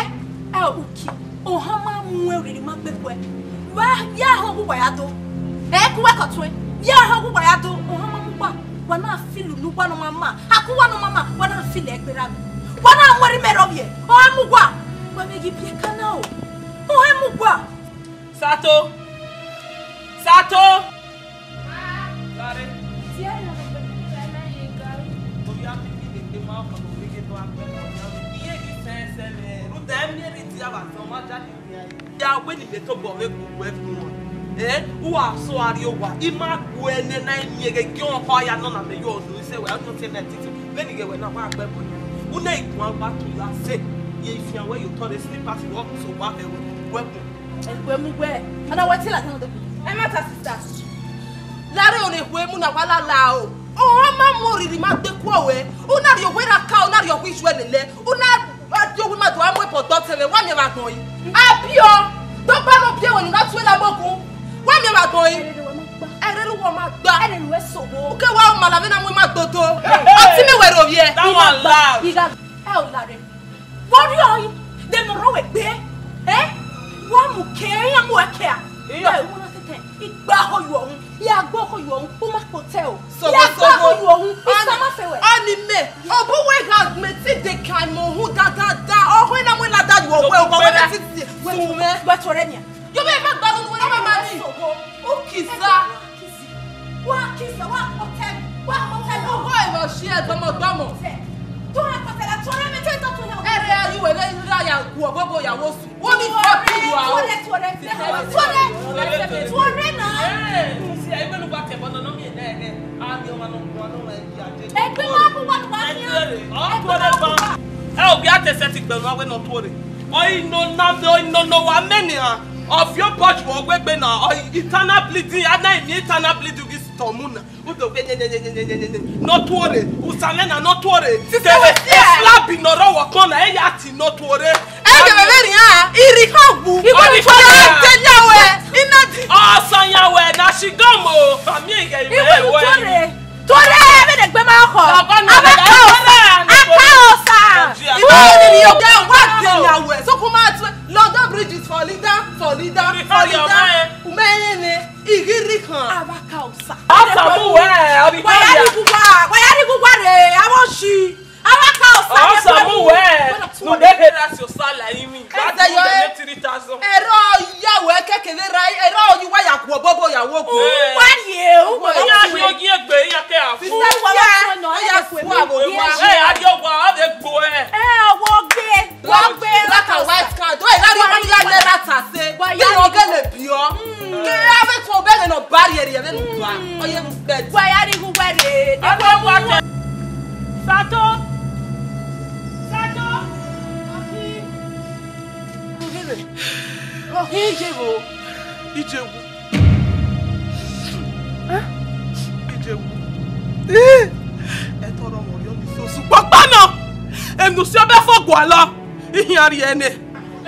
ẹ o, Uki, ohan ma mu ẹn, oriri ma gbe kuẹ. Wa ya họn gu wa ya do. Ẹ, ku wẹ kọ tuẹn. Ya họn gu wa ya do. Ohan ma mu wa. Wa na feel unu wa nọ ma ma. A ku wa nọ ma ma. Wa na feel ẹgbera mẹ. Wa na mu ẹre mẹ rhọvbiẹ. Ohan mu wa. Wa vbe ghi biẹ ka na o. Ohan mu wa. Sato! Sato! Gare. Ovbi a miẹn ghi vbe gbe ma ọkpa ne ovbi ghe ne ọ gha gbe ma ọkpa. Iye ghi sẹn sẹn mwẹ, rhunmwuda ẹmwẹ rhie dia vbe asọn, ọ ma jaye miẹn ẹre. Ya wẹ ne I vbe tobọ vbe gu wẹ gun. Ẹ, u gha so a rrie owa, I ma gu ẹre nẹ na miẹn ghe gie ọkpa ya nọ na mẹ yo ọdọ isẹ wẹ, ọ nọ tie na titi. Vbene I ghẹ wẹ na, wa gbe ẹbọ. Une I guan gba tu ya sẹ, ye I fian wẹ ye otọ rre, slippers wẹ, so wa vẹ wẹ, wẹ gun. Ẹgbẹe mu wẹ, ọna wẹ te ladian dẹ. Ẹ ma ta sista. Lare ọnrẹn ekhue mu na wa lala o. Ọmwa ma mu oriri ma gbe kuọ wẹ. U na rhie owa erha ka, u na rhie owa ijuẹ lele. U na rhie owa ima do a mu ebọ dọ tẹn mwẹ, wa miẹn vbe agbọn yi. A biẹ ọ, dọgba ne ọ biẹ wẹ ne u na tue la mu ogun. Wa miẹn vbe agbọn yi. Ẹrere wẹ ma gba. Ẹrere wẹ ma gba. Ẹrere wẹ sogho. U ke wa ma la vbe na mu ima dodo. Ọtẹn mwẹ wẹ rhovbiẹ. That one loud. I gha, ẹ o lare. Vbe ọ rriọ ọre, de ne ọ rrọọ wẹ gbe, ẹ? Wa mu ke, iran mu ẹkẹ a? Iya. Ẹ, u na tete, I gba ọhọ yu ọhun, I gha gba ọhọ yu ọhun, u ma kpotẹ o. Sogho, I gha gba ọhọ yu ọhun, I sa ma fẹ wẹ. Ọni mẹ, ọ bu wẹ gha mẹ te de kan mẹ ohun dandan, ọhọ na mu lada yu ọwẹ, ọgba wẹ mẹ titi, wẹ tu mẹ. Wẹ tu rẹ nia. Yo, me ma gba nu wẹ ma ni. Sogho. U kisa. Wa kisa, wa kọtẹ, wa kọtẹ lọ. Ọgọ ìwọ ṣi ẹ gbọmọgbọmọ. Tó ra kọtẹ la, tó rẹ mi, tó ìtọ́ tó yà wọ. Ẹrẹ ayu wẹ lẹ ra ya gu ọbobo ya wo su. Wo ni fọ kuru a o. Tó rẹ, tó rẹ, tó rẹ, tó rẹ na. Ẹ, si ẹgbẹ́ nu gba kẹbọ nọ, nọ mi ẹdẹ ẹgẹ. A ni ọmọ nọ, ọmọ nọ, ẹ di ajé. Ẹgbẹ́ wa kú wa ni wa ni. Ẹ, ọ tó rẹ ba. Ẹ, obi a te sẹ ti gbẹnu awẹ nọ tó rẹ. Ọ i nọ na, ọ i nọ nọ wa mẹ ni ha. Of your body, wọ wegbe na, ọ, eternal bleeding, a na imi eternal bleeding ghi tọ mu na. U do gbe nyenyenyenyenyenyenye. Nọ tuorre, usamẹ na nọ tuorre. Sisi, kevbe wẹ si ẹ? Flabi nọ rọ wọ kpọn na, e ya ti nọ tuorre. Ẹ gẹvẹ vbe rian, irri khan wu. Iwẹ ni tuorre. Ẹ te nya wẹ, ina di. Ọsan ya wẹ, na shi gọmọ, ami ẹghẹ iwẹ. Iwẹ ni tuorre. Tuorre, vbene egbe ma khọ. Ọgọ na, aka osa, aka osa. Iwẹ ni yo. Wa de nya wẹ, so kuma tu. London Bridge is for leader, for leader, for leader. Umẹ yẹn nẹ, ighirri khan. Avaka osa. Ọsa mu wẹ, ọ bi wa ya ri guwa, wa ya ri guwa re, avọ shi. Avaka osa. Ọsa mu wẹ, nu de ke ra si osa la imi. Ẹsẹ yọ ẹ. Three thousand. Ẹrọ ya wẹ kẹkẹ vbe ra Wa ya rhie igho uwẹ rre. Sato! Sato! Ọkhin! Ọkhin, Ijewu. Ijewu. Ijewu. Ẹtọ rọ mwẹ ọre ọ ni sosu kpakpa nọ. Emwi ne u si ọbẹ fo gualọ, I khian rhie nẹ.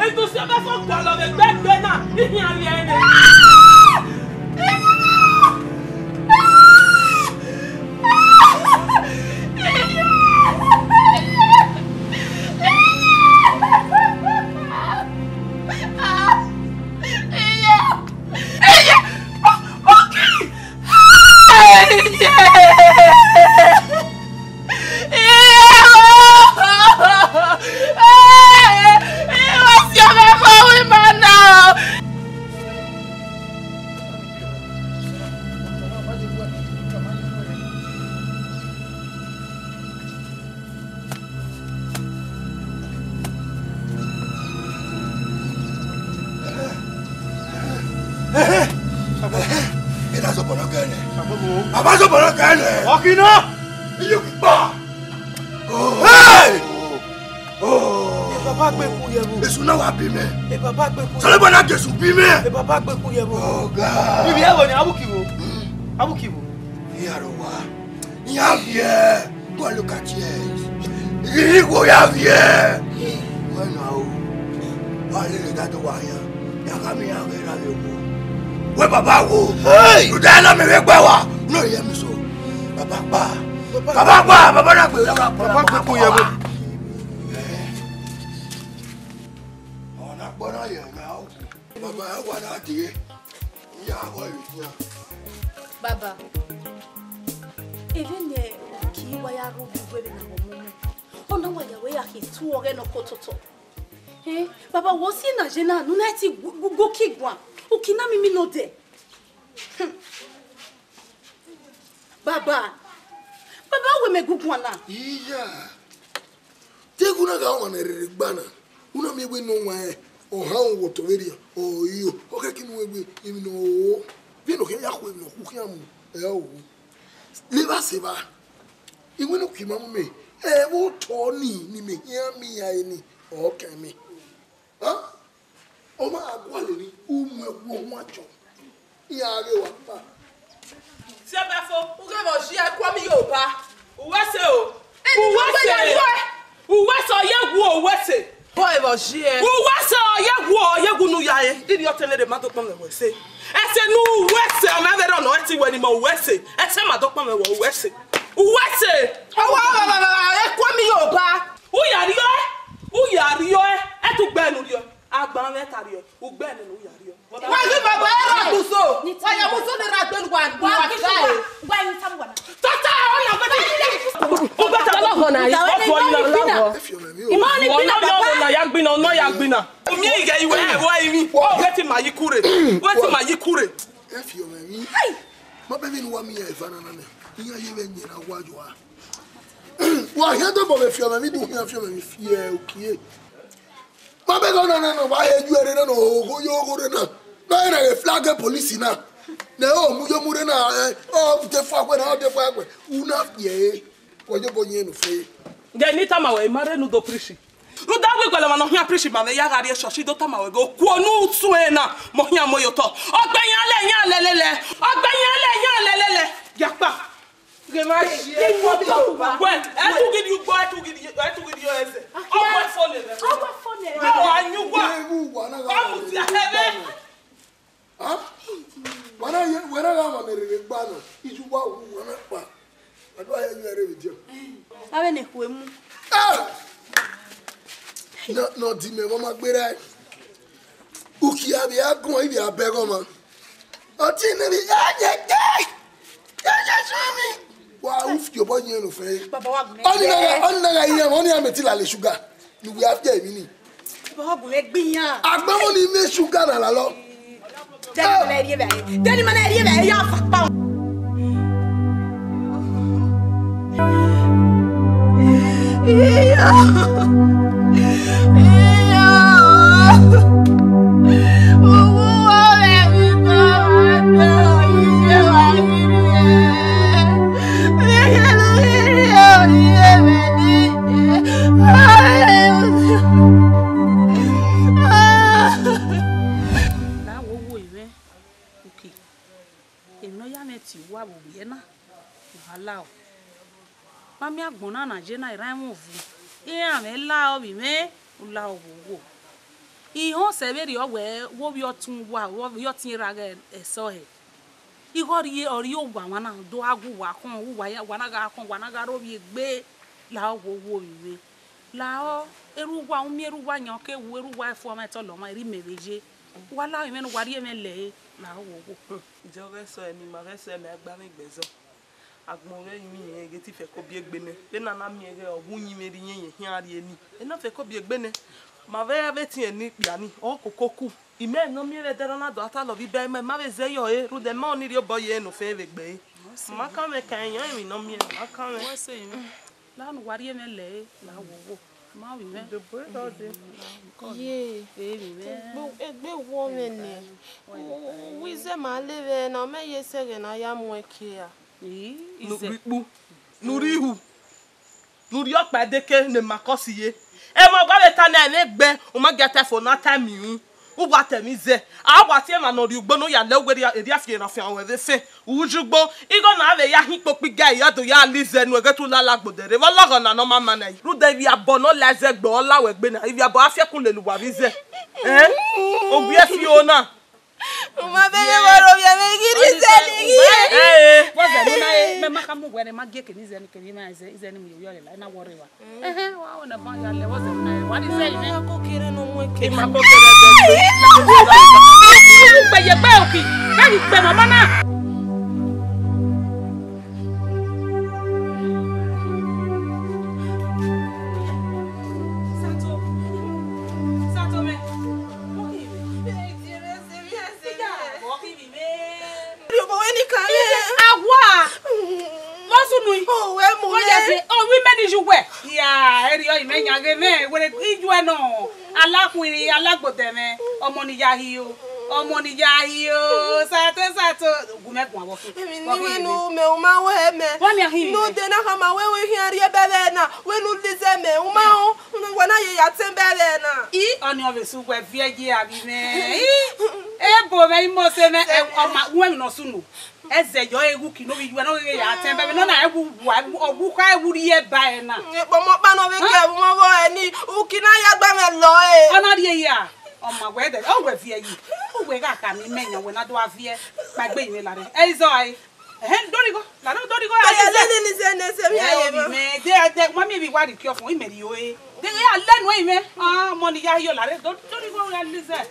Emwi ne u si ọbẹ fo gualọ vbe egbe egbe na, I khian rhie nẹ. Ena sọbọnọ kẹ nẹ. Baba sọbọnọ kẹ nẹ. Ọkina. Iye kpa. Hey! Oh! E baba gbe ku ye vbo? Esu na wa bi mẹ. E baba gbe ku. Sọlẹ bọ na Jesu bi mẹ. E baba gbe ku ye vbo? Ọga. Ibi ẹvbo ni, abukibo. Abukibo. Iya ro wa. Iya viẹ. Go and look at here. Ighi wo ya viẹ. Wẹ na o. Wa lele da do wa yan. Ya ka mi yan vbe ra vbe wo. Wẹ baba wo. Hey! Rhunmwuda na mẹ vbe gbe wa. No ye mi so. Baba kpa. Baba kpa, baba na gbe, baba kpa. Baba kpa ku ye vbo? Ọna kpọ na ye ọna o. Baba, ẹ wa na die. Iya, ọ ye dia. Baba, eve ne Uki wa ya rhie uwẹ vbe na wọ mu mẹ. Ọna wa ya wẹ ya khin tu ọghẹ nọ ko totọ. Eh, baba, wo si na je na, ne u na ti gu-, gu-, gu ki guan. Uki na mimi nọ dẹ. Hmm. Baba, baba, wẹ mẹ gu guan na. Iya. Te gu na gha ọmwa ne rere gba na, u na miẹn wẹ ne ọ wan ọhan wọ otọ vberriọ, ọ rio, ọ khẹke ne u wẹ emwi ne ọ ho, vbene ọ khian ya khu emwi ne ọ khu khian mu, ẹ ho. Levba sẹ evba, iwinna Uki ma mu mẹ, ẹ vbe otọ ni, ne imẹ khian miẹn iran ẹre ni, ọ kan mẹ. Hàn? Ọ ma gha gualọ ni, u mu ẹwu ọhuan chọn. Iran ghe wa kpa. Siẹbẹfo, u ghẹ vbe ọ ji ẹkuọ mi ye oba. Uwẹ sẹ o. Uwẹ sẹ. Uwẹ sẹ ọ ye wu uwẹ sẹ. Bọ ẹvbo ji ẹ. Uwẹ sẹ ọ ye wu ọ ye wu nu ya ẹ. Didi ọ tẹn ne ma do kpọnmwẹ wẹ sẹ. Ẹsẹ ne uwẹ sẹ, ọ ma vbe rọ nọ ẹtin wẹ ni ma uwẹ sẹ. Ẹsẹ ma do kpọnmwẹ wẹ uwẹ sẹ. Uwẹ sẹ. Ọwa, wa, wa, wa, wa, ẹkuọ mi ye oba. U ya rriọ ẹ, u ya rriọ ẹ, ẹ tu gbẹ ne u rriọ. Agba mwẹ ta rriọ, u gbẹ ne u ya rriọ. Wa ghi ma gba ra muso. Wa ya muso ne ra gbe wa, wa gba e. Wa yi ta wa na. Tata, ọ na gbe. U gbe ta lọghọ na. Ọ fọ na lọghọ. Ima ni gbina baba. Na ya gbina, na ya gbina. U miẹn ighe iwẹ, ẹ wa imi. Wẹ ti ma yi kure. Wẹ ti ma yi kure. Ẹ fi ọmọ mi. Ma bẹ mi nu wa mi ya eva na na nẹ. Iyan ye vbe nyẹ na wa yo a. Wa hian do bọ vbe fi ọmọ mi, du hian fi ọmọ mi fi ẹ okie. Ma bẹ gọ na na na, wa he ju ẹre na na, ogho yo ogho re na. Na ena ghe flag police na. Ne o mu yo mu re na, eh, o de fa kwe na, o de fa kwe. U na fi ẹ. Wa yo bo yẹn nu fe. Gẹ ni tama wẹ, ima rre nu do prishi. Rhunmwuda wẹ igualọ ọmwa ne ọ khian prishi ma mwẹ ya gha rrie church, I do tama wẹ ghe okuo ne u suẹn na, mẹ ọ khian mu ẹre otọ. Ọgbẹn yan lẹ, yan lẹlẹlẹ. Ọgbẹn yan lẹ, yan lẹlẹlẹ. Yakpa. Ghe ma ye. Wẹ, ẹ tu gidi ugbo, ẹ tu gidi, ẹ tu gidi yo ẹzẹ. Ọgbẹn fo lele. Ọgbẹn fo lele. Ọ wa yin uwa. Ọ mu ti a hẹrẹ. Hàn? Wẹ na ye, wẹ na gha ma mẹ rere gba nọ, iye uwa wu, wẹ na kpa. Adu a ye yu ẹre vbe diẹ. Avbe ne khu emu. Ah! Nọ, nọ di mẹ vbe ọ ma gberra. Uki avbe a guan, ivbi a bẹghe ọmwa. Ọtẹn ne vbe ya ye ke. Ya ye su mi. Wa u fi obọ yin ẹn nọ fẹ. Baba wa gun. Ọni na gha, ọni na gha iyan, ọni a mẹ ti lale sugar. Ne uwẹ a fi ẹre emwi ni. Baba wa gun mẹ gbe iyan. Agbẹmọ ni mẹ sugar na lalọ. Dẹni ma na rhie vbe, dẹni ma na rhie vbe, ya fa kpa. Iya. Iya. Owó rẹ̀ wípé wàá gbọ́, iye wàá rí rí ẹ. Wa la o. Ma miẹn agbọn na na ye na erha ẹmwẹ ovu. Iran mwẹ la ovbi mwẹ, u la owowo. I họn sẹ vberriọ wẹ, wo vbe ọtẹn uwa, wo vbe ọtẹn erha ghẹ ẹsọhẹ. Igho rrie, ọ rrie owa mwa na, do gha gu uwa khọn, uwa ya, wa na gha khọn, wa na gha rre ovbi egbe, lahọ wo wo vbe mwẹ. Lahọ, erha uwa, u miẹn erha uwa yan, ọ ke wu erha uwa ẹfu ọmwa ẹtọlọ ọmwa, erha imẹ vbe ye. Wa la vbe mwẹ ne uwa rhie mwẹ lẹre, lahọ wo wo. Jẹ ọ ghẹ sẹ ọnii, ma ghẹ sẹ mẹ, a gba mwẹ igbẹzọ. Agbọn ghẹ rinmwian irẹn, ghẹ te fẹko biẹ egbe nẹ. Vbene a na miẹn ghẹ ọ wu uyinmwẹ rre iyẹn, iyẹn khian rrie ni. Ena fẹko biẹ egbe nẹ. Ma vbe ra vbe etiẹn ne ikpia ni, ọ koko ku. Imẹ ne ọ miẹn vbe ẹdẹrriọ na do a talọ vbe iba ima, ma vbe zẹ yọ ẹre, rhunmwuda ma ọnii rhie obọ ye ne ofẹn vbe egbe ẹre. Ma kan mwẹ kan yan emwi ne ọ miẹn, ma kan mwẹ. Wẹ sẹ mwẹ. La ne uwa rhie mwẹ lẹre, la wo wo. Ma vbe mwẹ. Ye, Emwi mwẹ. Egbe, egbe wọ mwẹ nẹ. U, u, u, izẹ ma le vbe na, ọ mẹ ye sẹ ẹghẹ ne a ya mu ẹn kie ra. Ii, Nu izẹ. Rhie ikpu, nu rhie ihu, nu rhie ọkpa ẹdeke ne ma kọ si ye. Ẹmwẹ wa vbe ta na ẹmwẹ egbe, u ma gia ta ẹfo na ta miẹn unu. U wa ta ẹmwẹ izẹ, a wa tie emwa ne ọ rrie ugbo ne u ya lẹ uwu erriafia erha fian ruẹ vbe fẹn. U yu ugbo, igho na vbe ya hin ikpokpo iga, ya do ya la izẹ nu ẹghẹ te u la Alagbodẹ rre. Vbe ọlọghọ na ne ọ ma ma na yi. Rhunmwuda ivbiabọ ne ọ la izẹ gbe, ọ la wẹ egbe na, ivbiabọ a fiẹkun lele uwa vbe izẹ. Ẹn? Owiẹ fi o na. U ma bẹghe vbe ọrọre ovbi ẹmwẹ ghi rhie izẹ ni ghi. Ẹ, ẹ. Vbọzẹ ne u na re, mẹ ma kha mu wẹ ne ma gie eke ne izẹ ni kevbe ima izẹ, izẹ ni mu ye ovbi ọre la, na wọrre wa. Ẹhẹn, wa wẹ ne ma ya lẹ vbọzẹ ne u na re, wa ni izẹ ime. Ko kere ne ọ mu eke. Ima ko kere ẹdẹ gbe. Ugbe ye gbe oki, ka ghi gbe mama na. Sato, Sato mẹ. Rhie obọ wẹ ni ka rre. Awa! Vbọ sunu i? O, wẹ mu Wẹ mwẹ. Ya si, o, wi mẹ ni yu wẹ. Ya, erriọ imẹ yan ghe mwẹ, were ijuẹ nọ. Alakhunmwu, Alagbodẹ mwẹ, ọmọ ni ya hi o. Ọmọ ni ya hi o. Sato, Sato. Gu mẹ guan vbọ khin. Emwi ne I wẹ ne u mẹ, u ma wẹ mẹ. Wa miẹn hin Ne mẹ. Ode na khama wẹ, wẹ khian rhie bẹvbe na, wẹ ne u la izẹ mẹ, u ma họn. Wẹ na ye ya tẹn bẹvbe na. I, ọnii ọ vbe sẹ uwẹ viẹ ye avbe mwẹ. I, ebo mwẹ, imose mwẹ, ẹ, ọ ma ru ẹmwẹ ne ọ sunu. Ẹzẹ yọ, e wu ki ne ovbi iyuẹ ne ọ ghi ya tẹn bẹvbe nọ na, ẹ wu wa, ọ wu kha, ẹ wu rhie ba ẹre na. Ekpọmọ ọkpa ne ọ vbe Hẹn? Kẹ ẹvbo ọmọ ọghọ ẹre ni, uki na ya gba mwẹ lọ ẹre. Ọ na rhie hia, ọ ma wẹ dẹ, ọ wẹ viẹ yi. Uwẹ gha khama imẹ yan, wẹ na do a viẹ, kpaegbe imẹ larre. Ẹ i zọ ẹre. Ẹhẹn, do righo, larre do righo, Aya a lele ni zẹ ne ẹsẹ mwẹ Ẹ aye obi mẹ. Mẹ, de, de, wa miẹn vbe wa rhie uki ọfọn, imẹ rhie ore. De, ya lẹ nuẹn imẹ. Ah, ọmọ ni ya hiọ larre, do, do righo gha lizẹ.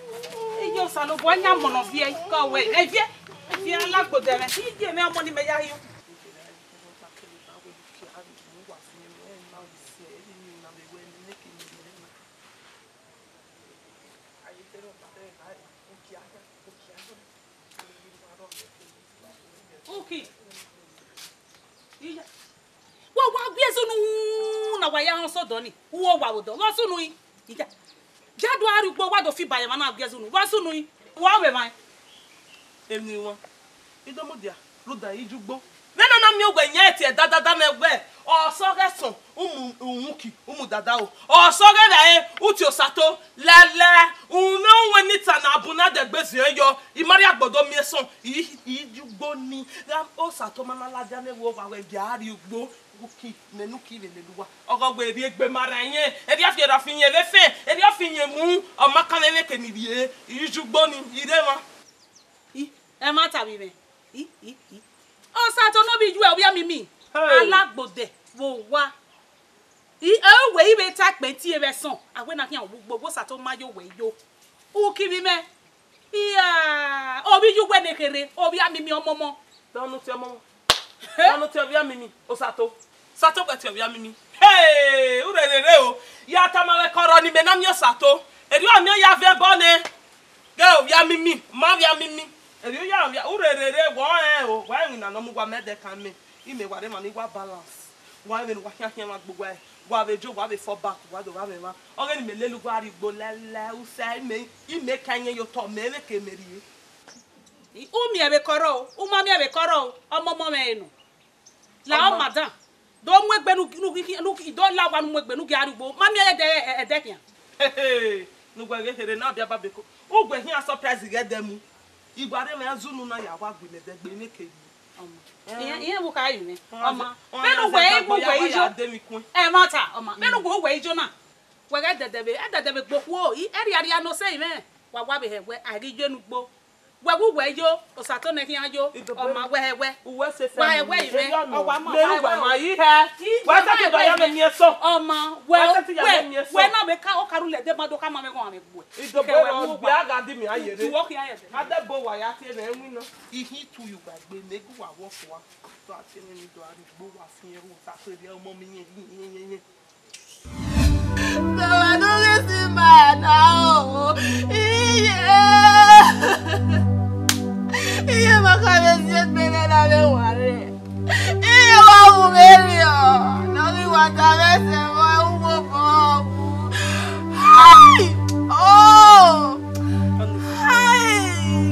Iye Osanobua yan ọmọ nọ viẹ, ka wẹ, ẹ viẹ, ẹ viẹ Alagbodẹ mwẹ. Iye mwẹ ọmọ ni mẹ ya hiọ. Uki. Iya. Wa, wa gu ẹzunu na, wa ya họn sẹ odọ ni. Uwo wa vbe odọ. Vbọ sunu i? Iya. Ja do a rrie ugbo, wa do fi ba ye emwa na gu ẹzunu. Vbọ sunu i? Wa vbe emwa. Emwi wan. I do mudia, rhunmwuda I yu ugbo. Vbene a na miẹn uwẹ yan ẹtin ẹdadada mwẹ wẹ, ọ sẹ ọghe ẹsọn, u mu uhunmwu uki, u mu dada ro. Ọ sẹ ọghe vbe ẹre, u tie Osato, lẹlẹ, u mwẹ uwẹ ni ta na bun na dẹgbe ziẹn yọ, I ma rhie agbọn do miẹn ẹsọn, I, I yu ugbo ni, gha Osato ma na ladian vbe owa wẹ gie a rrie ugbo, uki, mẹ ne uki vbe lele uwa. Ọghe wẹ rhie egbe ma rran irẹn, erriọ fi erha fi irẹn vbe fẹn, erriọ fi irẹn mu, ọ ma kan mwẹ vbe eke ni rrie, I yu ugbo ni, I rre emwa. I, ẹmwata vbe mwẹ. I, i, i. Osato ne ovbi iyuẹ, ovbi amimi. Hey. Alagbodẹ vbe owa. I, ẹ wẹ I vbe ta ẹkpẹn tie vbe ẹsọn. A wẹ na khian wu ugbo, wẹ Osato ma yo wẹ yo. Uki vbe mwẹ. Iya, ovbi iyuẹ ne kherhe, ovbi amimi ọmọmọ. Dọnu tie ọmọmọ. He? Dọnu tie ovbi amimi, Osato. Sato wẹ tie ovbi amimi. Hey, u rherhe rre o. Ya tama mwẹ kọrọ ne imẹ na miẹn Osato. Erriọ ọ miẹn ya viẹ ẹbọ nẹ. Ghe ovbi amimi, ma ovbi amimi. Erriọ ya ovbi, u rherhe rre, wẹ ọnrẹn o, wa winna ne ọ mu uwa mẹ ẹdẹ kan mẹ. Imẹ wa rre emwa ni wa balance. Wa vbe ne uwa khian khian mwa gbe uwa, wa vbe jo, wa vbe fall back, wa do gha mwẹ emwa. Ọghe ne imẹ lele uwa rrie ugbo lẹlẹ, u sẹ imẹ, imẹ ka iyẹn ye otọ mẹ vbe ke mẹ rrie. I, u miẹn vbe kọrọ o, u ma miẹn vbe kọrọ o, ọmọmọ mwẹ nọ. La ọ Ọma. Madam. Do mu egbe nu, nu, nu, do la owa nu mu egbe nu gie a rrie ugbo. Ma miẹn ẹdẹ, ẹ, ẹdẹ khian. Hehe, ne uwẹ ghe kherhe na biababeko. Uwẹ khian surprise ghẹ dẹ mu. Iware mwẹ zunu na ya wa gbe mẹ dẹgbe ne ke yi. Ọma. Iran, iran vbe ukha yu mwẹ. Ọma. Vbene uwẹ i, uwẹ i yo. Ẹmwata, ọma. Vbene uwẹ, uwẹ i yo na. Wẹ ghẹ dẹdẹ vbe, ẹ dẹdẹ vbe gbe okhuo, ẹ rhiarria ne ọ sẹ mwẹ. Wa wa vbe hẹ wẹ, a ghi yo ne ugbo. Wẹ wu wẹ yo, osato nẹ khian yo, ọma wẹ hẹ wẹ. Uwẹ sẹ sẹ. Wa hẹ wẹ i mwẹ. Ọwa ma, mẹ ru wẹ ma yi hẹ. Wa sẹ ke do ya mẹ miẹn sọ. Ọma wẹ, wẹ na vbe ka, ọ ka ru lẹ de ma do ka ma mwẹ ghọn amẹ gbuẹ. Idobo rẹ ọ gbe a gha di mẹ a yere. Ju ọ khian yẹ. A dẹ bo wa ya tie nẹ winna. Ihin tu yu gba gbe ne gu wa wọ fua. Do a tie nẹ ni do a ri gbo wa fiẹn ru ta kere ọmọ mi yẹn, yẹn, yẹn, yẹn. Baba, no get see my now. Iye. Iye, ma ka vbe si egbe nẹ na vbe ware. Iye, wa wu vbe rriọ. Na ghi wa ta vbe sẹ vbe uwu obọ. Ai! Oh! Ai!